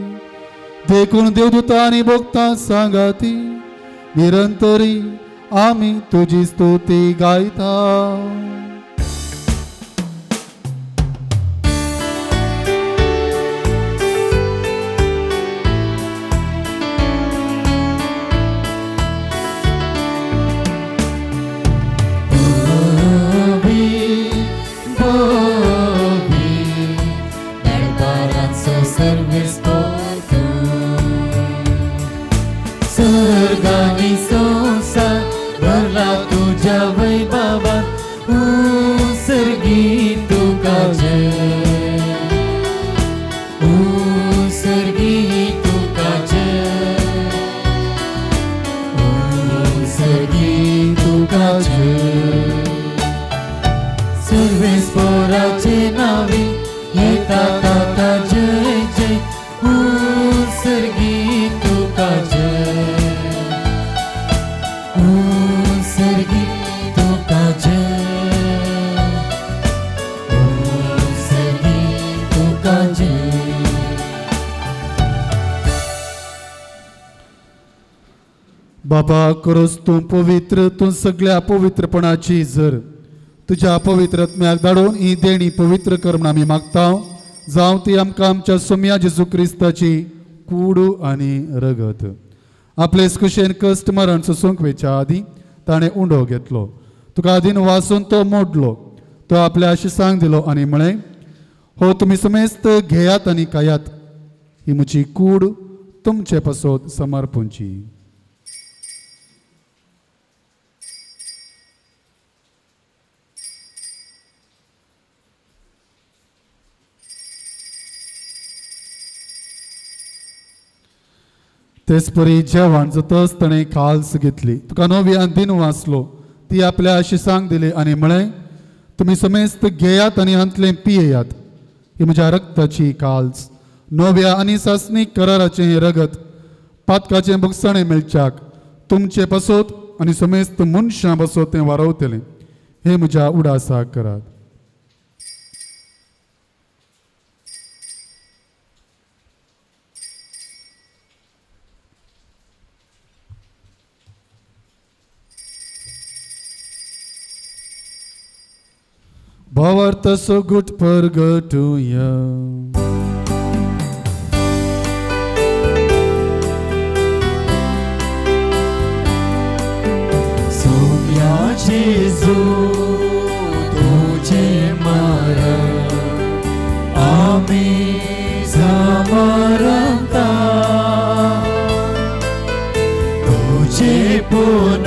देखून देवदूता आनी भक्तां सांगाती निरंतरी आमी तुजी स्तुती गायता. बाबा करोस तूं पवित्र, तूं सगळ्या पवित्रपणाची जर तुज्या पवित्र आत्म्याक धाडून ही देणी पवित्र कर म्हूण आमी मागता. जावं ती आमकां आमच्या सोम्या जेजू क्रिस्ताची कूड आनी रगत. आपले कुशेन कश्ट मरण सोसूंक वेच्या आदीं ताणें उंडो घेतलो, तुका आदीन वासून तो मोडलो, तो आपल्या आशिसांक दिलो आनी म्हळें, हो तुमी समेस्त घेयात आनी खायात, ही म्हजी कूड तुमचे पासत समर्पूंची. तेचपरी जेवण जातच ताणें काल्स घेतली, तुका नवी दिन वाचलो, ती आपल्या आशिसांक दिली आनी म्हळें, तुमी समेस्त घेयात आनी हांतलें पियेयात, ही म्हज्या रक्ताची काल्स, नव्या आनी सासणीक कराराचें हें रगत पातकाचें भोगसणें मेळच्याक तुमचे पासत आनी समेस्त मनशां पासत तें वारवतलें. हें म्हज्या उडासाक करात. भावार्थ सगुट परगटुया. सोम्या जेजू तुझे मरण आमी समरता, तुझे पुनर्जीवन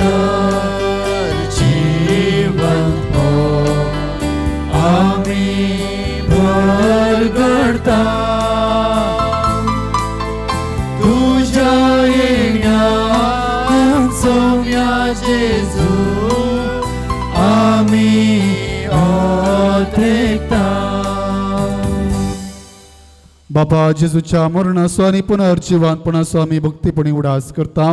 हो आमी भरगडता, तुझ्या येण्याचो सोम्या जेजू आमी ओत्रेकता. बापा जेजूच्या मरणाचो आनी पुनर्जिवानपणाचो आमी भक्तीपणी उडास करता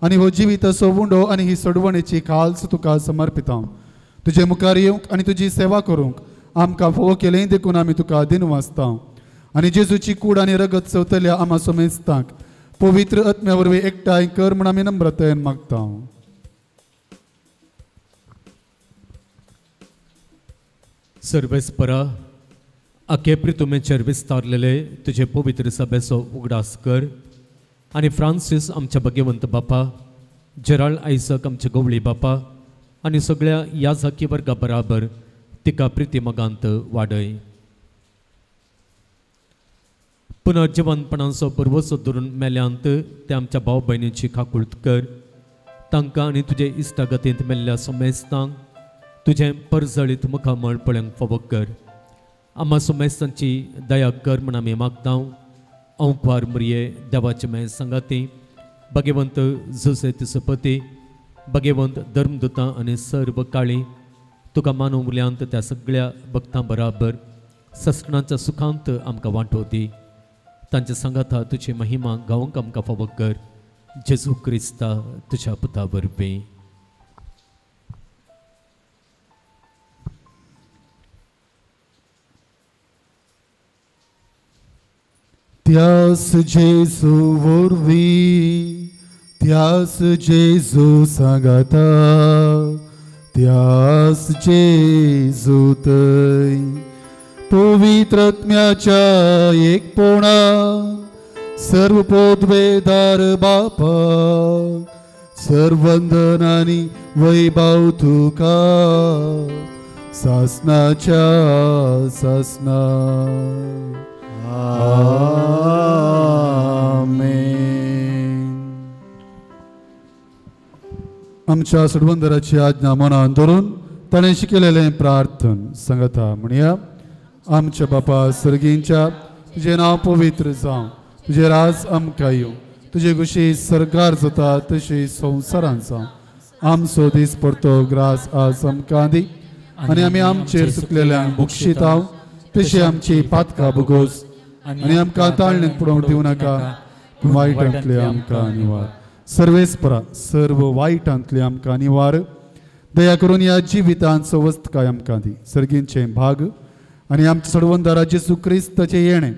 आनी हो जिविताचो उंडो आनी ही सोडवणेची खालस तुका समर्पिता. तुजे मुखार येवंक आनी तुजी सेवा करूंक आमकां फावो केलें देखून आमी तुका दिनवासता. आनी जेजूची कूड आनी रगत चवतल्या आमा सोमेस्तांक पवित्र आत्म्या वरवीं एकठांय कर म्हूण आमी नम्रतायेन मागता. सर्वेस्परा आखे प्रितुमेचेर विस्तारलेले तुजे पवित्र सभेचो उगडास कर आनी फ्रांसीस आमच्या भगवंत बापा, जेराल्ड आयसक आमचे गवळी बापा आनी सगळ्या ह्या जाकी वर्गा बराबर तिका प्रिती मगांत वाडय. पुनर्जिवनपणाचो पुर्वसो धरून मेल्यांत ते आमच्या भाव भयणीची काकूळत कर. तांकां आनी तुजे इश्टागतींत मेल्ल्या सोमेस्तांक तुजें परजळीत मुखामळ पळोवंक फावो कर. आमा सोमेस्तांची दया कर म्हूण आमी मागता. अंकवार मुरये देवाचे मे सांगाती भगवंत जुसे तिसपती भगवंत धर्मदुतां आनी सर्व काळी तुका मानव मुल्यांत त्या सगळ्या भक्तां बराबर सस्कणाच्या सुखांत आमकां वांटो दी. तांच्या सांगाता तुजी महिमा गावंक आमकां फावो कर. जेजू क्रिस्ता तुज्या पुता वरवीं. त्यास जेजू वरवीं, त्यास जेजू सांगाता, त्यास जेजू थंय पवित्र आत्म्याच्या एकपणा सर्व पदवेदार बापा सर्वंदन आनी वैभव तुका सासनाच्या सासना. आमेन. आमच्या सोडवंदराची आज्ञा मनान धरून ताणें शिकयलेलें प्रार्थन सांगता म्हणया. आमच्या बापा सर्गींच्या, तुजें नांव पवित्र जावं, तुजें राज आमकां येवं, तुजे कुशी सरकार जाता तशी संवसारान जावं. आमचो दीस परतो ग्रास आज आमकां दी आनी आमी आमचेर चुकलेल्यांक बक्षिताव तशी आमची पातकां भोगोस आनी आमकां ताळणेंत पडोवंक दिवं नाका, पूण वायटांतले आमकां निवार. सर्वेस्परा सर्व वायटांतले आमकां निवार. दया करून ह्या जिवितांत सवस्तकाय आमकां दी. सर्गींचें भाग आनी आमच्या सडवंदारा जेजू क्रिस्ताचें येणें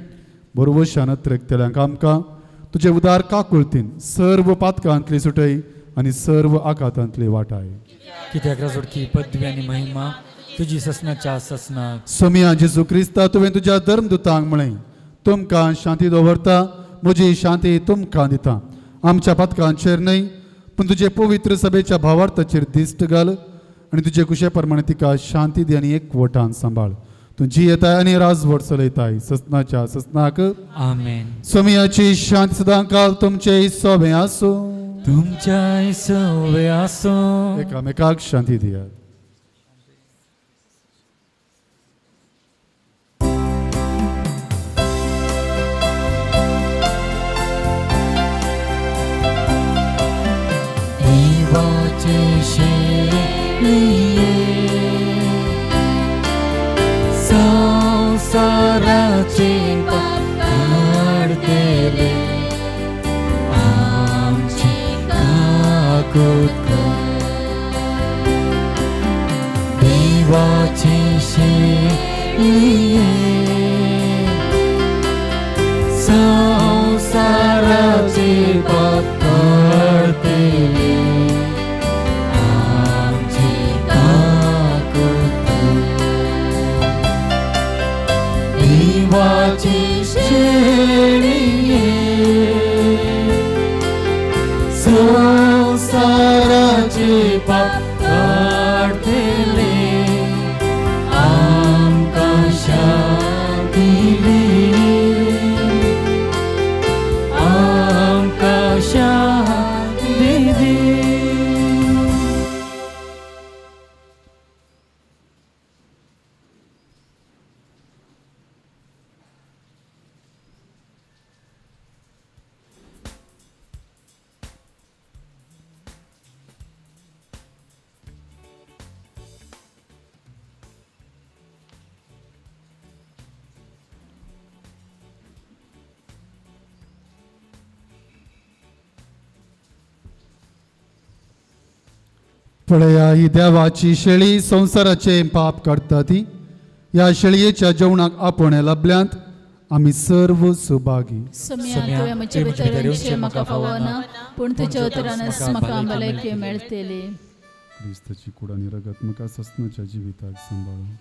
बरोवशान अत्रेकतल्यांक आमकां तुजे उदार काकुळतीन सर्व पातकांतली सुटय आनी सर्व आकातांतली वाटाय. कित्याक राजवटकी पदवी आनी महिमा तुजी ससनाच्या ससनाक. सोमिया जेजू क्रिस्ता, तुवें तुज्या धर्मदुतांक म्हळें, तुमकां शांती दवरता, म्हजी शांती तुमकां दिता. आमच्या पातकांचेर न्हय पूण तुजे पवित्र सभेच्या भावार्थाचेर दिश्ट घाल आनी तुजे कुशे प्रमाणे तिका शांती दी आनी एकवटान सांबाळ. तूं जियेताय आनी राजवट चलयताय ससनाच्या ससनाक. आमेन. सोमियाची शांती सदांकाल तुमचे सोबें आसूं. तुमच्याय सोबें आसूं. एकामेकाक शांती दियात. संवसाराचे पाप काडटले आमची काकूत कर. देवाचे शेळये संवसाराचे पाप काडटले आमची काकूत कर. देवाची शेळये संवसाराचे पाप काडटले आमकां शांती दी, आमकां शांती दी. पळया ही देवाची शेळी संवसाराचे पाप काडटा ती ह्या शेळयेच्या जेवणाक आपोवणें लाभल्यांत आमी सर्व सुभागी. सोम्या तुवें म्हजे भितर येवचें म्हाका फावना, पूण तुज्या उतरानच म्हाका भलायकी मेळटली. क्रिस्ताची कूड आनी रगत म्हाका सस्नाच्या जिविताक सांबाळूं.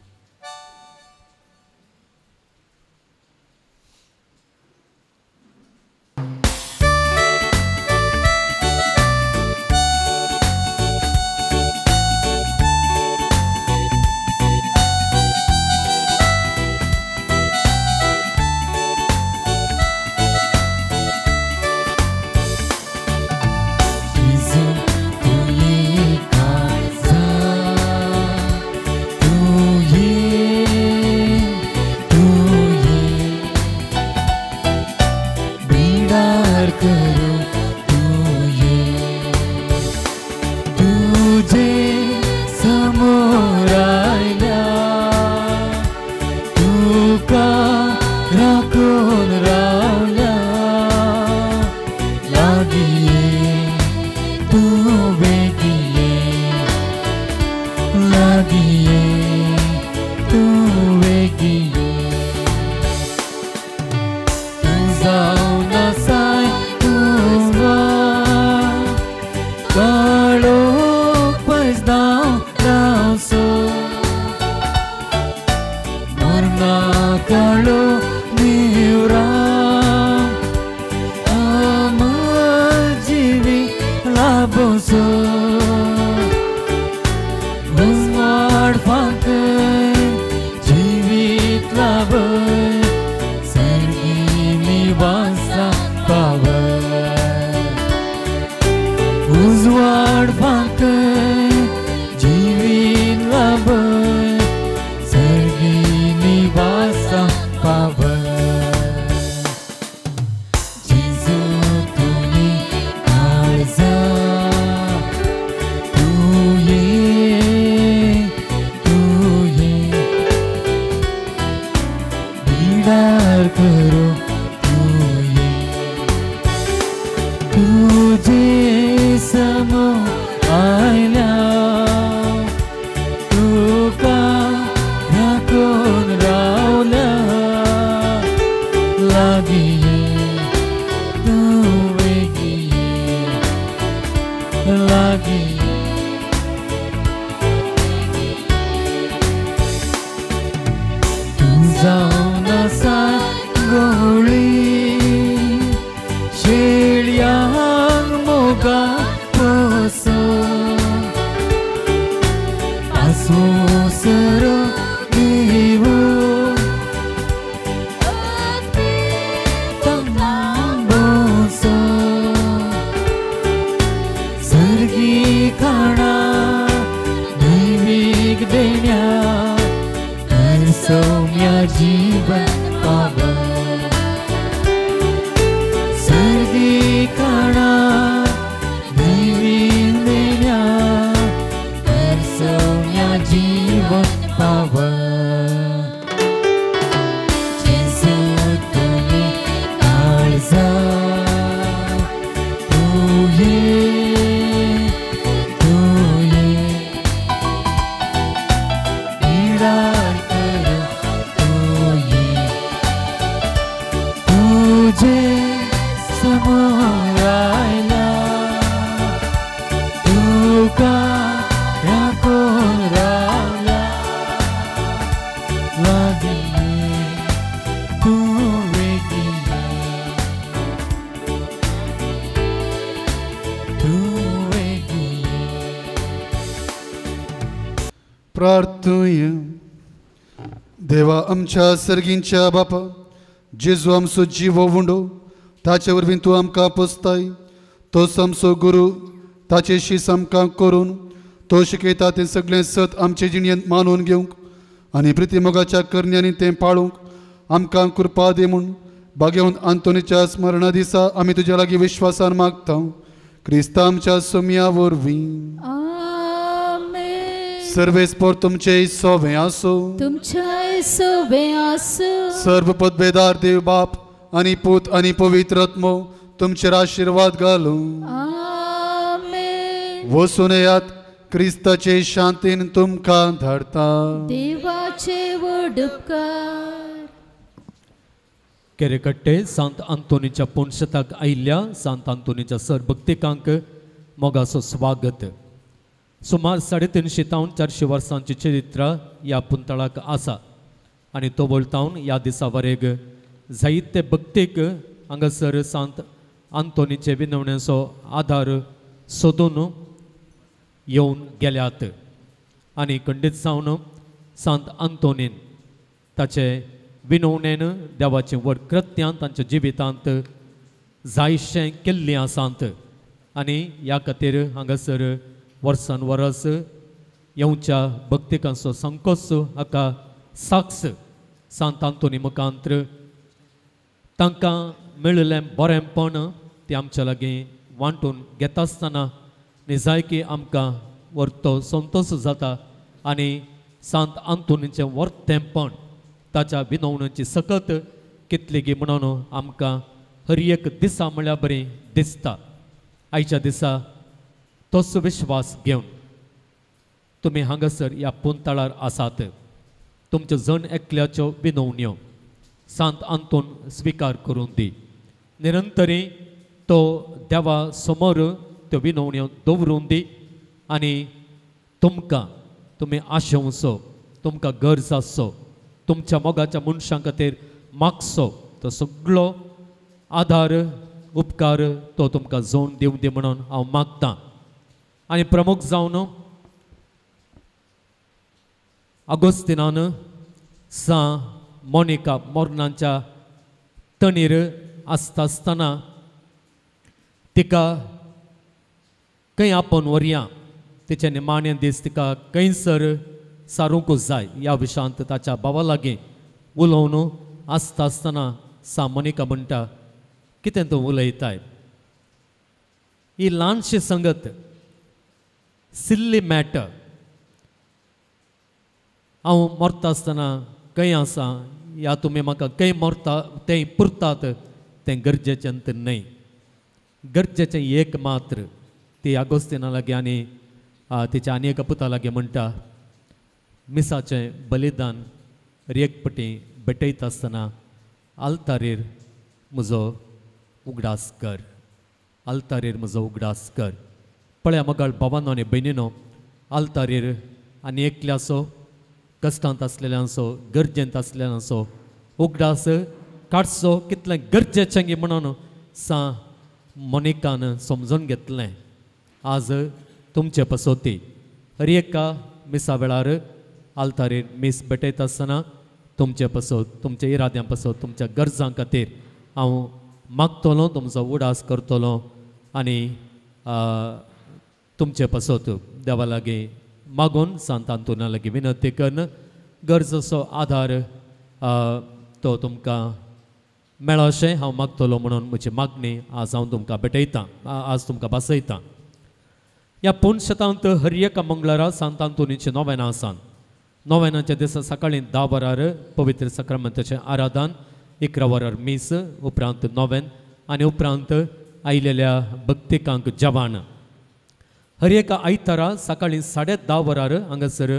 प्रार्थुया. देवा आमच्या सर्गींच्या बापा, जेजू आमचो जिवो उंडो, ताचे वरवीं तूं आमकां पोसताय. तोच आमचो गुरू, ताचे शीस आमकां करून तो शिकयता तें सगळें सत आमचे जिणेंत मानून घेवंक आनी प्रितीमोगाच्या करण्यांनी तें पाळूंक आमकां कृपा दी म्हूण बागेवन आंतोनीच्या स्मरणा दिसा आमी तुज्या लागीं विश्वासान मागता. क्रिस्ता आमच्या सोम्या वरवीं. सर्वेस्पोर तुमचे सोवे आसो, तुमचे सोवे आसो. सर्व पदवेदार देव बाप आनी पूत आनी पवित्र आत्मो तुमचेर आशिर्वाद घालूं. आमेन. वचून येयात, क्रिस्ताचे शांतीन तुमकां धाडता. देवाचे व्हड उपकार. केरेकट्टे सांत आंतोनीच्या पुणशताक आयिल्ल्या सांत आंतोनीच्या सर भक्तिकांक मोगाचो स्वागत. सुमार 350 तावन 400 वर्सांची चरित्र ह्या पुंतळाक आसा आनी तो वळतावन ह्या दिसा वरेग जायते भक्तीक हांगासर सांत आंतोनीचे विनवणेचो आदार सोदून येवन गेल्यात आनी खंडीत जावन सांत आंतोनीन ताचे विनवणेन देवाचें व्हड कृत्यान तांच्या जिवितांत जायशें केल्लें आसात आनी ह्या खातीर हांगासर वर्सान वरस येवच्या भक्तिकांचो संकोच हाका साक्ष सांत आंतोनी मुखांत्र तांकां मेळिल्लें बरेंपण तें आमच्या लागीं वांटून घेता आसतना निजायकी आमकां व्हरतो संतोश जाता आनी सांत आंतोनीचें वर्तेंपण ताच्या विनवणेची सकत कितलीगी म्हणून आमकां हर एक दिसा म्हळ्यार बरी दिसता. आयच्या दिसा तोच विश्वास घेवन तुमी हांगासर ह्या पुंतळार आसात. तुमच्यो जण एकल्याच्यो विनवण्यो सांत आंतोन स्विकार करून दी. निरंतरी तो देवा समोर त्यो विनवण्यो दवरून दी आनी तुमकां तुमी आशेवचो, तुमकां गरज आसचो, तुमच्या मोगाच्या मनशां खातीर मागचो तो सगळो आदार उपकार तो तुमकां जोन दिवं दी म्हणून हांव मागतां. आनी प्रमुख जावन आगोस्तिनान सां मोनिका मोर्नाच्या तणीर आसता आसतना तिका खंय आपोवन व्हरया, तिचे निमाणे दीस तिका खंयसर सारूंक जाय ह्या विशयांत ताच्या भावा लागीं उलोवन आसता आसतना सां मोनिका म्हणटा, कितें तूं उलयताय, ही ल्हानशी संगत सिल्ली मॅटर, हांव मरता आसतना खंय आसा या तुमी म्हाका खंय मरता तें पुरतात तें गरजेचें तर न्हय. गरजेचें एक मात्र ती आगोस्तिना लागीं आनी तिच्या आनी एका पुता लागीं म्हणटा, मिसाचें बलिदान एक पटी भेटयता आसतना आल्तारीर म्हजो उगडास कर, आल्तारीर म्हजो उगडास कर. पळया मगाळ भावानो आनी भयणीनो, आल्तारीर आनी एकल्याचो कश्टांत आसलेल्यांचो गरजेंत आसलेल्यांचो उगडास काडचो कितलें गरजेचें गी म्हणून सां मोनिकान समजून घेतलें. आज तुमचे पसोती हर एका मिसा वेळार आल्तारीर मीस भेटयता आसतना तुमचे पसोत, तुमच्या इराद्यां पसोत, तुमच्या गरजां खातीर हांव मागतलो, तुमचो उडास करतलो आनी तुमचे पसोत देवा लागीं मागून सांत आंतोना लागीं विनंती करून गरजेचो आदार तो तुमकां मेळोशें हांव मागतलो म्हणून म्हजी मागणी आज हांव तुमकां भेटयतां, आज तुमकां भासयतां. ह्या पुनशतांत हर एका मंगळारा सांत आंतोनीचें नोवेनां आसात. नोवेनाच्या दिसा सकाळीं 10 वरार पवित्र सक्रमेंताचें आराधन, 11 वरार मीस, उपरांत नोवेन आनी उपरांत आयिल्ल्या भक्तिकांक जेवण. हर एका आयतारा सकाळीं 10:30 वरार हांगासर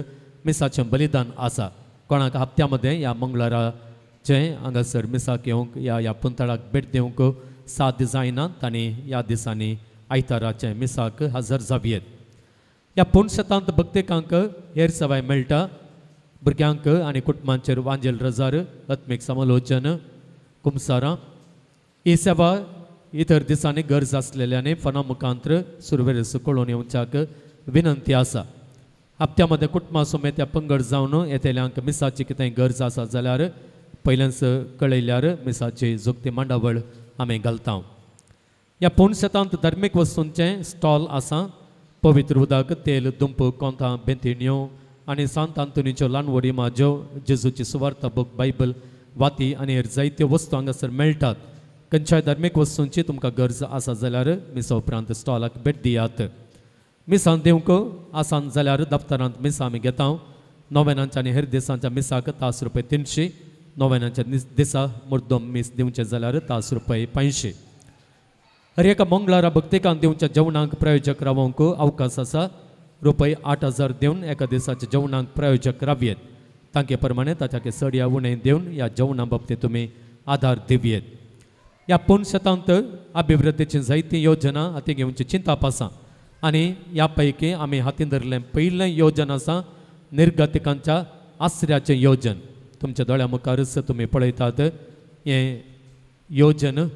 मिसाचें बलिदान आसा. कोणाक हप्त्या मदें ह्या मंगळाराचें हांगासर मिसाक येवंक ह्या ह्या पुंतळाक भेट दिवंक साथ जायना तांणी ह्या दिसांनी आयताराचें मिसाक हजर जावयेत. ह्या पुनशतांत भक्तिकांक हेर सेवाय मेळटा. भुरग्यांक आनी कुटुंबांचेर वांजेल रजार, आत्मीक समालोचन, कुमसारां ही सेवा इतर दिसांनी गरज आसलेल्यानी फोना मुखांत्र सुरवेर कळोवन येवच्याक विनंती आसा. हप्त्या मदें कुटुंबा समेत ह्या पंगड जावन येतल्यांक मिसाची कितेंय गरज आसा जाल्यार पयल्याच कळयल्यार मिसाची जोगती मांडावळ आमी घालता. ह्या पुनशतांत धार्मीक वस्तूंचें स्टॉल आसा. पवित्र उदक, तेल, दुंप, कोंतां, बेंतिण्यो आनी सांत आंतोनीच्यो ल्हान व्हडी माज्यो, जेजूची सुवार्ता बूक, बायबल, वाती आनी हेर जायत्यो वस्तू हांगासर मेळटात. खंयच्याय धार्मीक वस्तूंची तुमकां गरज आसा जाल्यार मिसा उपरांत स्टॉलाक भेट दियात. मिसां दिवंक आसान जाल्यार दफ्तरांत मिसां आमी घेता. नोवेनांच्या आनी हेर दिसांच्या मिसाक ₹300, नोवेनांच्या दिसा मुर्दम मीस दिवचें जाल्यार ₹500. हर एका मंगळारा भक्तिकान दिवच्या जेवणाक प्रायोजक रावोंक अवकाश आसा. रुपये 8,000 दिवन एका दिसाच्या जेवणाक प्रायोजक रावयेत. तांके प्रमाणे ताच्या चड या उणें दिवन ह्या जेवणा बाबतींत तुमी आदार दिवयेत. ह्या पुणशतांत अभिवृद्धीची जायती योजना हाती घेवची चिंताप आसा आनी ह्या पैकी आमी हातीन धरलें पयलें योजन आसा निर्गतिकांच्या आसऱ्याचें योजन. तुमच्या दोळ्या मुखारच तुमी पळयतात हें योजन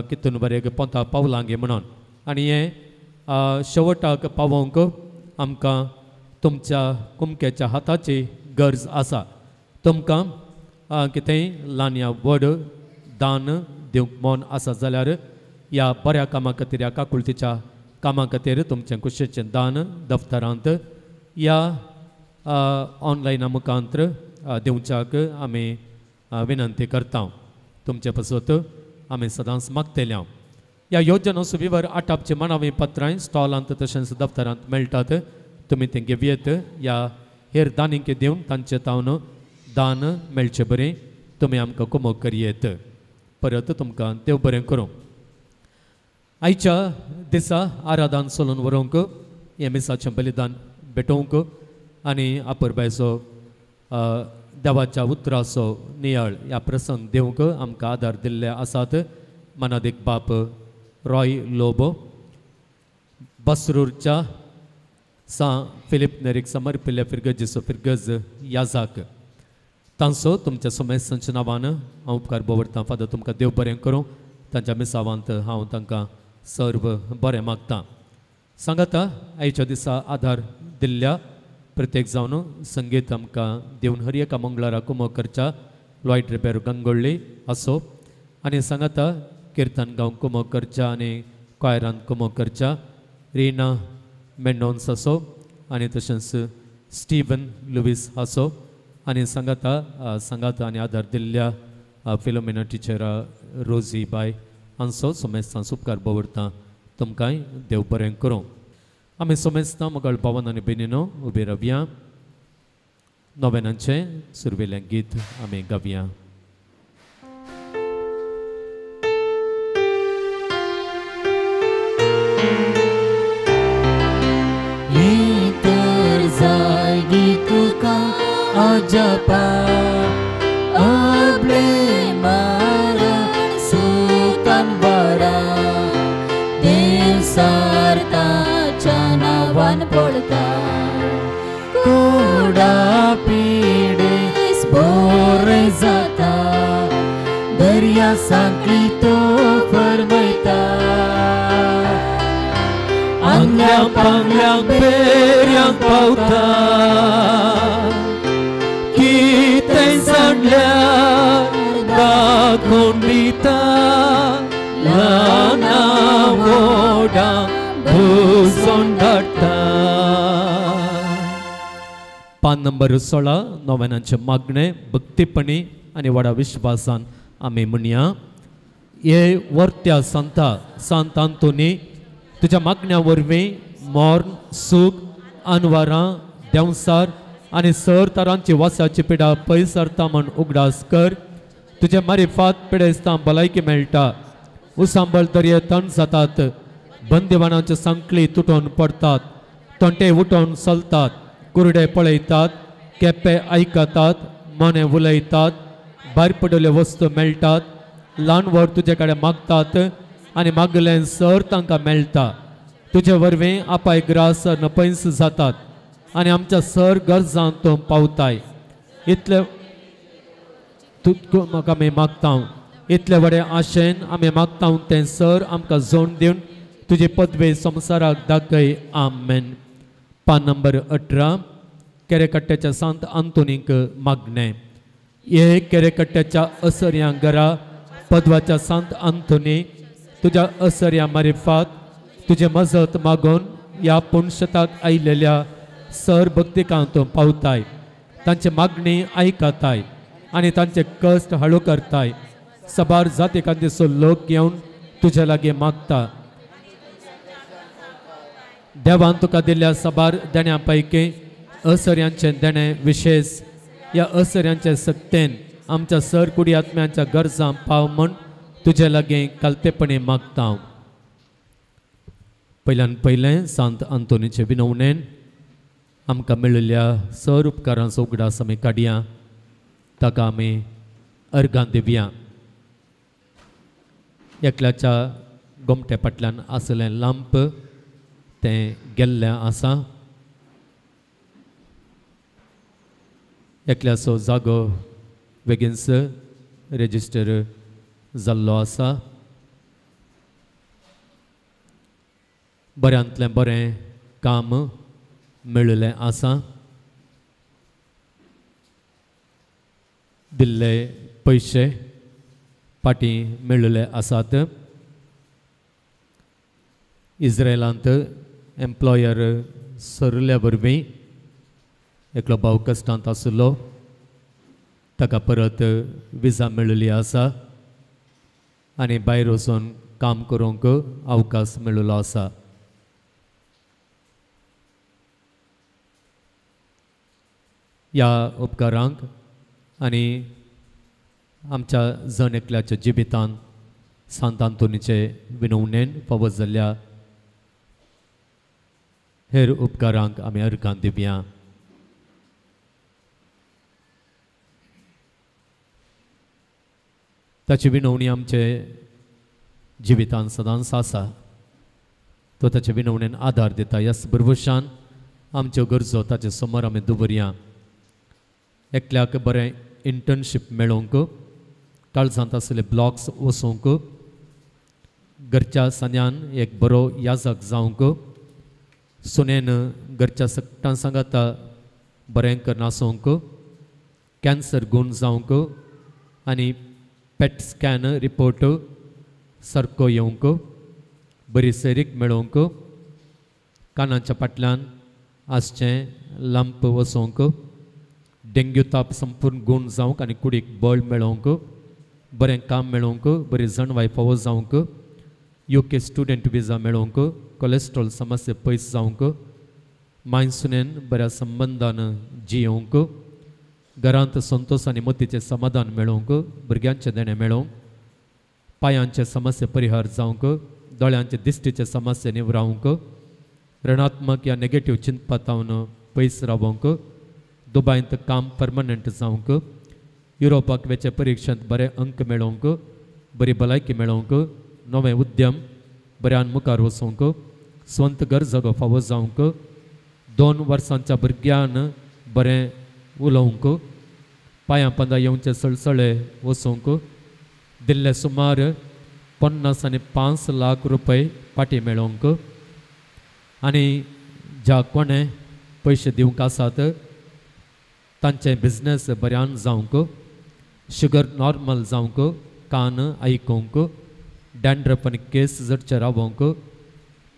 कितून बरें पोंता पावलांगे म्हणून आनी हें शेवटाक पावोवंक आमकां तुमच्या कुमक्याच्या हाताची गरज आसा. तुमकां कितेंय ल्हान या व्हड दान दिवंक मन आसा जाल्यार ह्या बऱ्या कामा खातीर ह्या काकुळतीच्या कामा खातीर तुमचें कुशीचें दान दफ्तरांत ह्या ऑनलायना मुखांत्र दिवच्याक आमी विनंती करता. तुमचे पासत आमी सदांच मागतले. ह्या योजनाचो विवर आटापची मानावी पत्रां स्टॉलांत तशेंच दफ्तरांत मेळटात. तुमी तें घेवयेत ह्या हेर दानींक दिवन तांचे तावन दान मेळचें बरें तुमी आमकां कुमक करयेत. परत तुमकां देव बरें करूं. आयच्या दिसा आराधन चलून व्हरूंक हें मिसाचें बलिदान भेटोवंक आनी आपरबायचो देवाच्या उतराचो नियाळ ह्या प्रसंग दिवंक आमकां आदार दिल्ले आसात. मनादीक बाप रॉय लोबो बसरूरच्या सां फिलीप नेरीक समर्पिल्ल्या फिरगजीचो फिरगज याजाक तांचो तुमच्या समेस्तांच्या नांवान हांव उपकार दवरतां. फादर तुमकां देव बरें करूं. तांच्या मिसावांत हांव तांकां सर्व बरें मागतां. सांगाता आयच्या दिसा आदार दिल्ल्या प्रत्येक जावन संगीत आमकां दिवन हर एका मंगळारा कुमक करच्या लॉयड रिबेरो गंगोळ्ळी असो आनी सांगाता किर्तन गांव कुमक करच्या आनी क्वायरान कुमक करच्या रिना मेंडोन्स असो आनी तशेंच स्टीवन लुवीस असो आनी सांगाता सांगाता आनी आदार दिल्ल्या फिलोमिना टिचरा रोजी बाय हांचो सोमेस्तां उपकार दवरता. तुमकांय देव बरें करूं. आमी सोमेस्तां मोगाळ भावन आनी भयणीनो उबे रावया. नोवेनांचें सुरवेलें गीत आमी गावया. अजपा अबले मरण सुतान वरा देव सारताच्या नांवान पडता कोडा पिडेस बोरे जाता दर्या सांकळी तो फरमयता आंगल्या पांगल्यांक बेऱ्यांक पावता कितें सांडल्यार दाखोवन दिता ल्हाना व्हडां भुजोवन धाडटा. पान नंबर 16 नोवेनांचें मागणें भक्तीपणी आनी व्हडा विश्वासान आमी म्हणया. हे वर्त्या संता सांत आंतोनी तुज्या मागण्या वरवीं मर्ण सूख अनवारां देंवसार आनी सर तरांची वासाची पिडा पयस सरता म्हण उगडास कर. तुजे मारिफात पिडेस्तां भलायकी मेळटा. उसांबळ दर्ये थंड जातात. बंदिवानांच्यो सांकळी तुटोवन पडटात. तोंटे उठोवन चलतात. कुरडे पळयतात. केप्पे आयकतात. मोने उलयतात. भायर पडिल्ल्यो वस्तू मेळटात. ल्हान व्हड तुजे कडेन मागतात आनी मागलें सर तांकां मेळटा. तुजे वरवीं आपाय ग्रास नपयस जातात आनी आमच्या सर गरजांत तूं पावताय. इतले तुका आमी मागता इतले व्हडे आशेन आमी मागता तें सर आमकां जोड दिवन तुजी पदवी संवसाराक दाखय. आमेन. पान नंबर 18 केरेकट्ट्याच्या सांत आंतोनीक मागणें. हे केरेकट्ट्याच्या असर्यां घरा पदवाच्या सांत आंतोनी तुज्या असर्या मारिफात तुजे मजत मागून ह्या पुणशताक आयिल्ल्या सर भक्तिकांत पावताय. तांचे मागणी आयकताय आनी तांचे कश्ट हळू करताय. सबार जाती कांतीचो लोक घेवन तुज्या लागीं मागता. देवान तुका दिल्ल्या सबार देण्या पैकी असर्यांचें देणें विशेश ह्या असर्यांचे सक्तेन आमच्या सर कुडी आत्म्यांच्या गरजां पाव म्हूण तुजे लागीं कालतेपणी मागता. पयल्यान पयलें सांत आंतोनीचे विनवणेन आमकां मेळिल्ल्या सर उपकारांचो उगडास आमी काडया, ताका आमी अर्गां दिवया. एकल्याच्या गोमटे फाटल्यान आसलें लांप तें गेल्लें आसा. एकल्याचो जागो बेगीनच रेजिस्टर जाल्लो आसा. बऱ्यांतलें बरें काम मेळिल्लें आसा. दिल्ले पयशे फाटीं मेळिल्ले आसात. इस्रायलांत एम्प्लॉयर सरल्या वरवीं एकलो भाव कश्टांत आशिल्लो, ताका परत विजा मेळिल्ली आसा आनी भायर वचून काम करूंक अवकाश मेळिल्लो आसा. ह्या उपकारांक आनी आमच्या जण एकल्याच्या जिवितांत सांत आंतोनीचे विनवणेन फावो जाल्ल्या हेर उपकारांक आमी अर्गां दिवया. ताची विनवणी आमचे जिवितांत सदांच आसा. तो ताचे विनवणेन आदार दिता. ह्याच भरवशान आमच्यो गरजो ताचे समोर आमी दवरया. एकल्याक बरें इंटर्नशीप मेळोवंक, काळजांत आसले ब्लॉक्स वचोवंक, घरच्या सान्यान एक बरो याजक जावंक, सुनेन घरच्या सगटां सांगाता बरें करनासोवंक, कॅन्सर गूण जावंक आनी पेट स्कॅन रिपोर्ट सारको येवंक, बरी सैरीक मेळोवंक, कानाच्या फाटल्यान आसचें लंप वचोवंक, डेंग्यू ताप संपूर्ण गूण जावंक आनी कुडीक बळ मेळोवंक, बरें काम मेळोवंक, बरी जाणवाय फावो जावंक, UK student विजा मेळोवंक, कोलेस्ट्रॉल समस्या पयस जावंक, मायसुनेन बऱ्या संबंदान जियोवंक, घरांत संतोश आनी मतीचें समाधान मेळोवंक, भुरग्यांचें देणें मेळोवंक, पांयांचे समस्या परिहार जावंक, दोळ्यांचे दिश्टीचे समस्या निवरावंक, ऋणात्मक या नेगेटीव चिंतपातावन पयस रावोवंक, दुबायंत काम परमनंट जावंक, युरोपाक वेचे परिक्षेंत बरे अंक मेळोवंक, बरी भलायकी मेळोवंक, नवें उद्यम बऱ्यान मुखार वचोवंक, स्वंत घर जागो फावो जावंक, 2 वर्सांच्या भुरग्यान बरें उलोवंक, पांयां पंदा येवचे सळसळे वचोवंक, दिल्ले सुमार 50 आनी 5 लाख रुपये फाटीं मेळोवंक आनी ज्या कोणें पयशे दिवंक आसात तांचें बिजनेस बऱ्यान जावंक, शुगर नॉर्मल जावंक, कान आयकूंक, डॅन्ड्रफ आनी केस जडचे रावोवंक,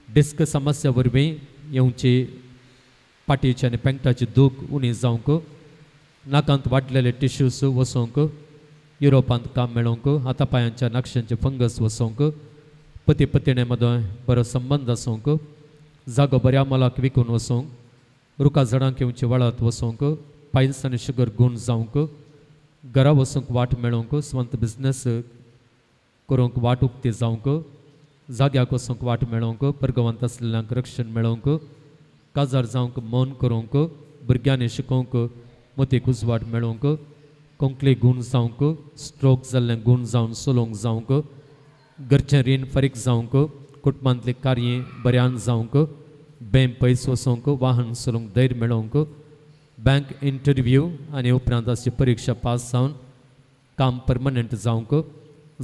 डिस्क समस्या वरवीं येवची पाटीची आनी पेंगटाची दूख उणी जावंक, नाकांत वाडलेले टिश्यूज वसोवंक, युरोपांत काम मेळोवंक, हाता पांयांच्या नक्षांचे फंगस वसोवंक, पती पतिणे मदीं बरो संबंद आसूंक, जागो बऱ्या मोलाक विकून वचोवंक, रुखा झाडांक येवची वळत वचोवंक, पायल्स आनी शुगर गूण जावंक, घरा वचूंक वाट मेळोवंक, स्वंत बिजनेस करूंक वाट उक्ती जावंक, जाग्याक वचूंक वाट मेळोवंक, परगवंत आसलेल्यांक रक्षण मेळोवंक, काजार जावंक मौन करूंक, भुरग्यांनी शिकोवंक मतीक उजवाड मेळोवंक, कोंकली गूण जावंक, स्ट्रोक जाल्लें गूण जावन सोलोवंक जावंक, घरचें रीण फारीक जावंक, कुटुंबांतलीं कार्यां बऱ्यान जावंक, बें पयस वचोवंक, वाहन चलोवंक धैर्य मेळोवंक, बँक इंटरव्यू आनी उपरांत आसची परिक्षा पास जावन काम परमनंट जावंक,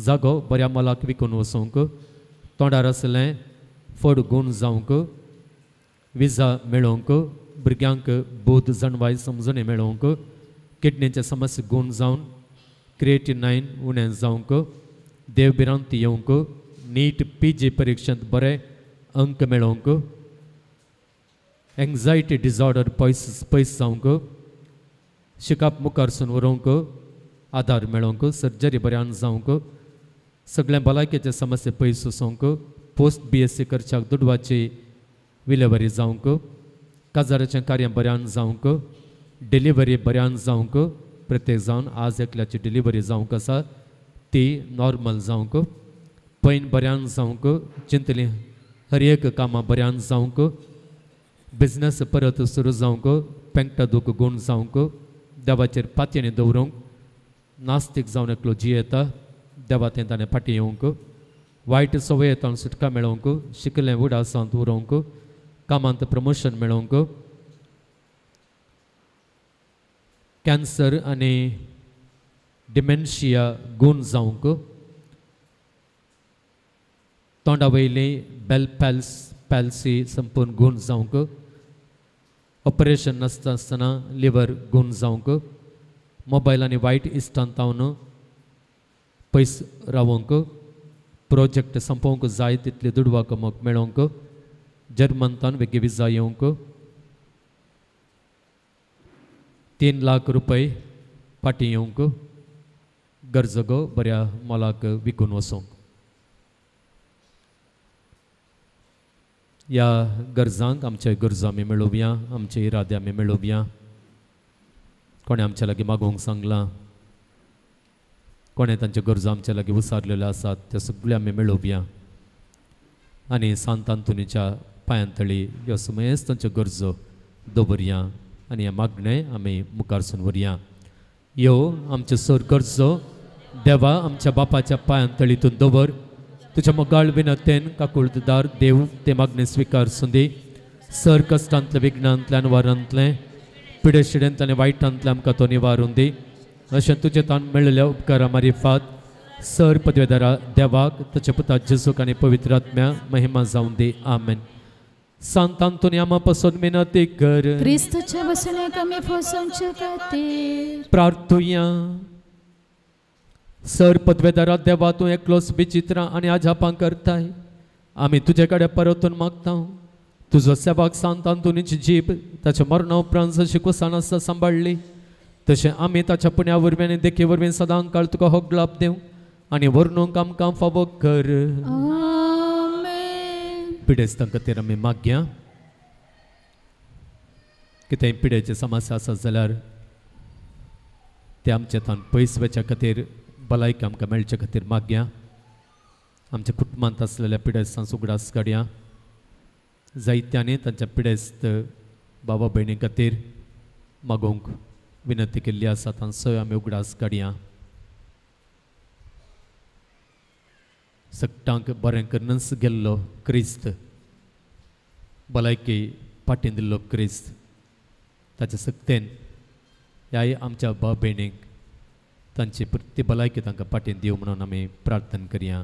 जागो बऱ्या मोलाक विकून वचोवंक, तोंडार आसलें फड गूण जावंक, विजा मेळोवंक, भुरग्यांक बोध जाणवाय समजणी मेळोवंक, किडनीचे समस्या गूण जावन क्रिएटिनायन उणें जावंक, देव भिरांती येवंक, नीट PG परिक्षेंत बरे अंक मेळोवंक, एंग्जायटी डिसऑर्डर पयस पयस जावंक, शिकप मुखार सून व्हरूंक आदार मेळोवंक, सर्जरी बऱ्यान जावंक, सगळें भलायकेचे समस्या पयस वचोवंक, पोस्ट BSc करच्याक दुडवाची विलेवारी जावंक, काजाराचें कार्य बऱ्यान जावंक, डिलिव्हरी बऱ्यान जावंक, प्रत्येक जावन आज एकल्याची डिलिव्हरी जावंक आसा ती नॉर्मल जावंक, पैन बऱ्यान जावंक, चिंतली हर एक कामां बऱ्यान जावंक, बिजनस परत सुरू जावंक, पेंकटा दूख गूण जावंक, देवाचेर पातयेनी दवरूंक, नास्तीक जावन एकलो जियेता देवा तें ताणें फाटीं येवंक, वायट संवयेंतल्यान सुटका मेळोवंक, शिकलें उडासांत उरोवंक, कामांत प्रमोशन मेळोवंक, कॅन्सर आनी डिमेन्शिया गूण जावंक, तोंडा वयली बेल पॅल्सी संपूर्ण गूण जावंक, ऑपरेशन नासता आसतना लिवर गूण जावंक, मोबायल आनी वायट इश्टांतावन पयस रावोंक, प्रोजेक्ट संपोवंक जाय तितली दुडवा कमोवंक मेळोवंक, जर्मनतान वेगळी विजा येवंक, 3 लाख रुपये फाटीं येवंक, गरजगो बऱ्या मोलाक विकून वचोंक. ह्या गरजांक आमच्या गरजो आमी मेळोवया, आमचे इरादे आमी मेळोवया. कोणें आमच्या लागीं मागोवंक सांगलां, कोणें तांच्यो गरजो आमच्या लागीं उसारलेल्यो आसात, त्यो सगळ्यो आमी मेळोवया आनी सांत आंतोनीच्या पांयांतळी ह्यो समेस्त तांच्यो गरजो दवरया आनी हें मागणें आमी मुखार सून व्हरया. यो आमच्यो सर गरजो देवा आमच्या बापाच्या पांयांतळीतून दवर. तुज्या मोगाळ विनतेन काकुळदार देव ते मागणें स्विकार सुंदी. सर कश्टांतलें, विघ्नांतलें, अनवारांतलें, पिडेशिडेंतलें आनी वायटांतलें आमकां तो निवारून दी. अशें तुजें तान मेळिल्ल्या उपकारा मारिफात सर पदवेदारा देवाक, ताच्या पुता जेजूक आनी पवित्र आत्म्या महिमा जावन दी. आमेन. सांत आंतोनी आमा पासून विनंती कर. क्रिस्ताच्या बसण्याक आमी फसोवचे खातीर प्रार्थुया. सर पदवेदारा देवा, तूं एकलोच विचित्रां आनी अजापां करताय. आमी तुजे कडेन परतून मागता, तुजो सेवाक सांत आंतोनीची जीब ताच्या मरणा उपरांत जशी कुसान आसता सांबाळ्ळी, तशें आमी ताच्या पुण्या वरवीं आनी देखी वरवीं सदां काळ तुका होगलाप दिवं आनी वर्णूंक आमकां फावो कर. पिडेस्तां खातीर आमी मागया. कितेंय पिडेची समस्या आसत जाल्यार ते आमच्या तान पयस वचच्या खातीर, भलायकी आमकां मेळचे खातीर मागया. आमच्या कुटुंबांत आसलेल्या पिडेस्तांचो उगडास काडया. जायत्यांनी तांच्या पिडेस्त बाबा भयणी खातीर मागोवंक विनंती केल्ली आसा, तांचोय आमी उगडास काडया. सगटांक बरें करनच गेल्लो क्रिस्त, भलायकी फाटीं दिल्लो क्रिस्त, ताच्या सक्तेन ह्याय आमच्या भाव भयणींक तांची ती भलायकी तांकां फाटीं दिवं म्हणून आमी प्रार्थना करया.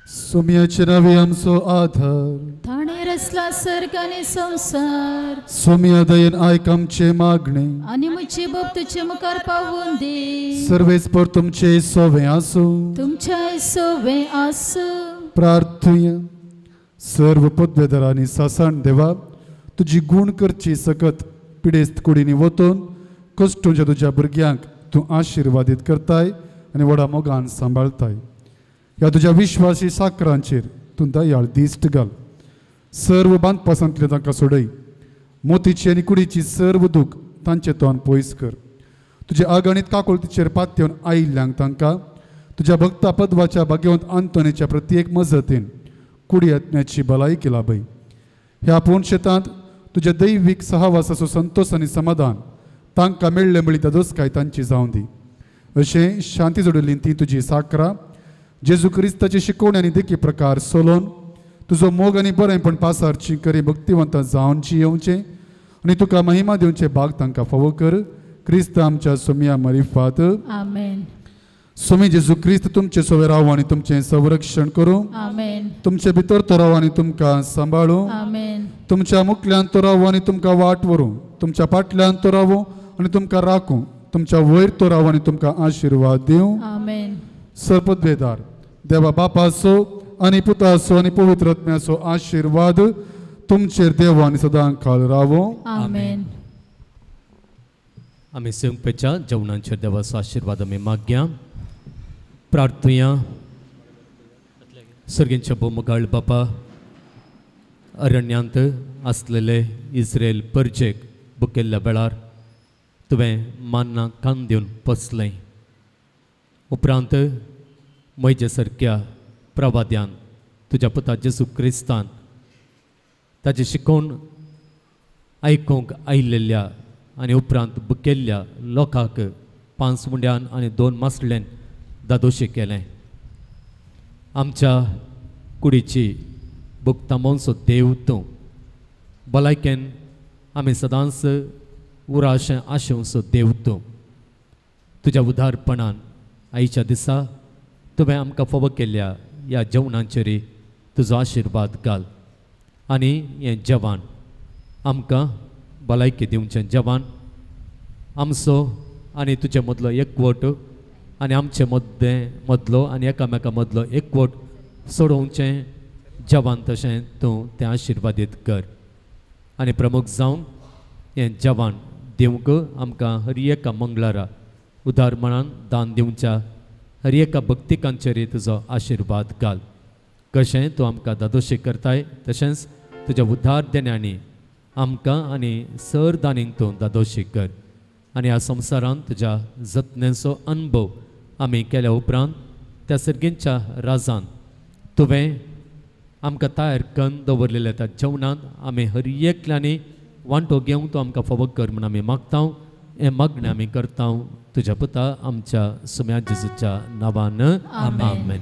सोम्याचे नावे आमचो आधार, ताणें रचला सर्ग आनी संवसार. सोम्या दयेन आयक आमचे मागणे आनी म्हजी बोब तुजे मुखार पावून दी. सर्वेस्पर तुमचे सोवे आसूं, तुमच्या सोवे आसूं. प्रार्थुया. सर्व पदवेदारांनी सासण देवा, तुजी गूण करची सकत पिडेस्त कुडींनी वतून कश्टूंच्या तुज्या भुरग्यांक तूं आशिर्वादीत करताय आनी व्हडा मोगान सांबाळताय. ह्या तुज्या विश्वासी साकरांचेर तूं दयाळ दिश्ट घाल. सर्व बांदपासांतलें तांकां सोडय. मोतीची आनी कुडीची सर्व दूख तांचे तोंड पयस कर. तुज्या आगणीत काकुळतीचेर पातयेवन आयिल्ल्यांक तांकां तुज्या भक्ता पदवाच्या भाग्यवंत आंतोनीच्या प्रत्येक मजतीन कुडी आत्म्याची भलायकी लाभय. ह्या पूर्ण शेतांत तुज्या दैवीक सहवासाचो संतोश आनी समाधान तांकां मेळ्ळें म्हळी दादोसकाय तांची जावं दी. अशें शांती जोडिल्ली ती तुजी साकरां जेजू क्रिस्ताची शिकवणी आनी देखी प्रकार सोलोवन तुजो मोग आनी बरेंपण पासारची करी भक्तिवंतां जावनची येवचें आनी तुका महिमा दिवचे भाग तांकां फावो कर. क्रिस्त आमच्या सोम्या मारिफात. आमेन. सोमी जेजू क्रिस्त तुमचे सोवे रावो आनी तुमचें संरक्षण करूं. आमेन. तुमचे भितर तो रावो आनी तुमकां सांबाळूं. आमेन. तुमच्या मुखल्यान तो रावो आनी तुमकां वाट व्हरूं. तुमच्या फाटल्यान तो रावो आनी तुमकां राखूं. तुमच्या वयर तो रावो आनी तुमकां आशिर्वाद दिवं. आमेन. सरपदवेदार देवा बापाचो आनी पुताचो आनी पवित्र आत्म्याचो आशिर्वाद तुमचेर देव आनी सदां काळ रावो. आमेन. आमी संपेच्या जेवणांचेर देवाचो आशिर्वाद आमी मागया. प्रार्थुया. सर्गेंच्या भोमगाळ बापा, अरण्यांत आसलेले इस्रायल परजेक बुकेल्ल्या वेळार तुवें मान्ना कान दिवन पसलें. उपरांत म्हजे सारक्या प्रवाद्यान तुज्या पुता जेजू क्रिस्तान ताची शिकोवण आयकूंक आयिल्ल्या आनी उपरांत बुकेल्ल्या लोकांक 5 मुंड्यान आनी 2 मासळ्यान दादोशी केलें. आमच्या कुडीची भुगतामोनसो देव तूं, भलायकेन आमी सदांच उराशें आशेवचो देव तूं. तुज्या उदारपणान आयच्या दिसा तुवें आमकां फावो केल्ल्या ह्या जेवणाचेर तुजो आशिर्वाद घाल आनी हें जेवण आमकां भलायकी दिवचें जेवण आमचो आनी तुजे मदलो एकवट आनी आमचे मदें मदलो आनी एकामेका मदलो एकवट सोडोवचें जेवण तशें तूं तें आशिर्वादीत कर आनी प्रमुख जावन हें जेवण दिवंक आमकां हर एका मंगळारा उदारपणान दान दिवच्या हर एका भक्तिकांचेर तुजो आशिर्वाद घाल. कशें तूं आमकां दादोशी करताय तशेंच तुज्या उद्धार देण्यांनी आमकां आनी सर दानींक तूं दादोशी कर आनी ह्या संवसारांत तुज्या जतनेचो अनुभव आमी केल्या उपरांत त्या सर्गींच्या राजान तुवें आमकां तयार करून दवरलेल्या त्या जेवणांत आमी हर एकल्यांनी वांटो घेवंक तूं आमकां फावो कर म्हूण आमी मागता. हें मागणें आमी करता तुज्या पुता आमच्या सुम्या जेजूच्या नांवान, आमेन.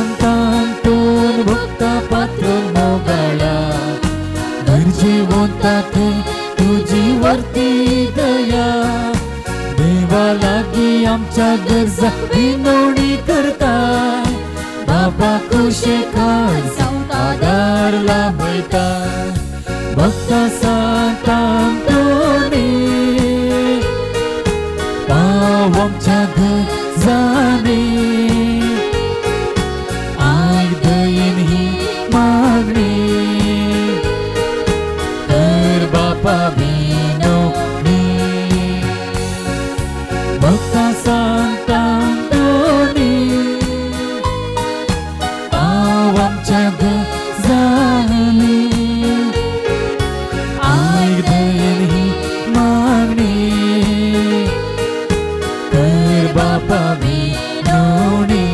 सांतांतून भक्ता पात्र मोगाळा गरजेवंता थंय तुजी वर्ती दया देवा लागीं आमच्या गरजा विनवणी करता बाबा खुशे खास आदार लाभयता भक्ता सांतांतोनी पाव आमच्या गरजांनी आयक दयेन ही मागणी कर बापा विनवणी भक्ता सांतांतोनी पाव आमच्या गरजांनी आयक दयेन ही मागणी कर बापा विनवणी.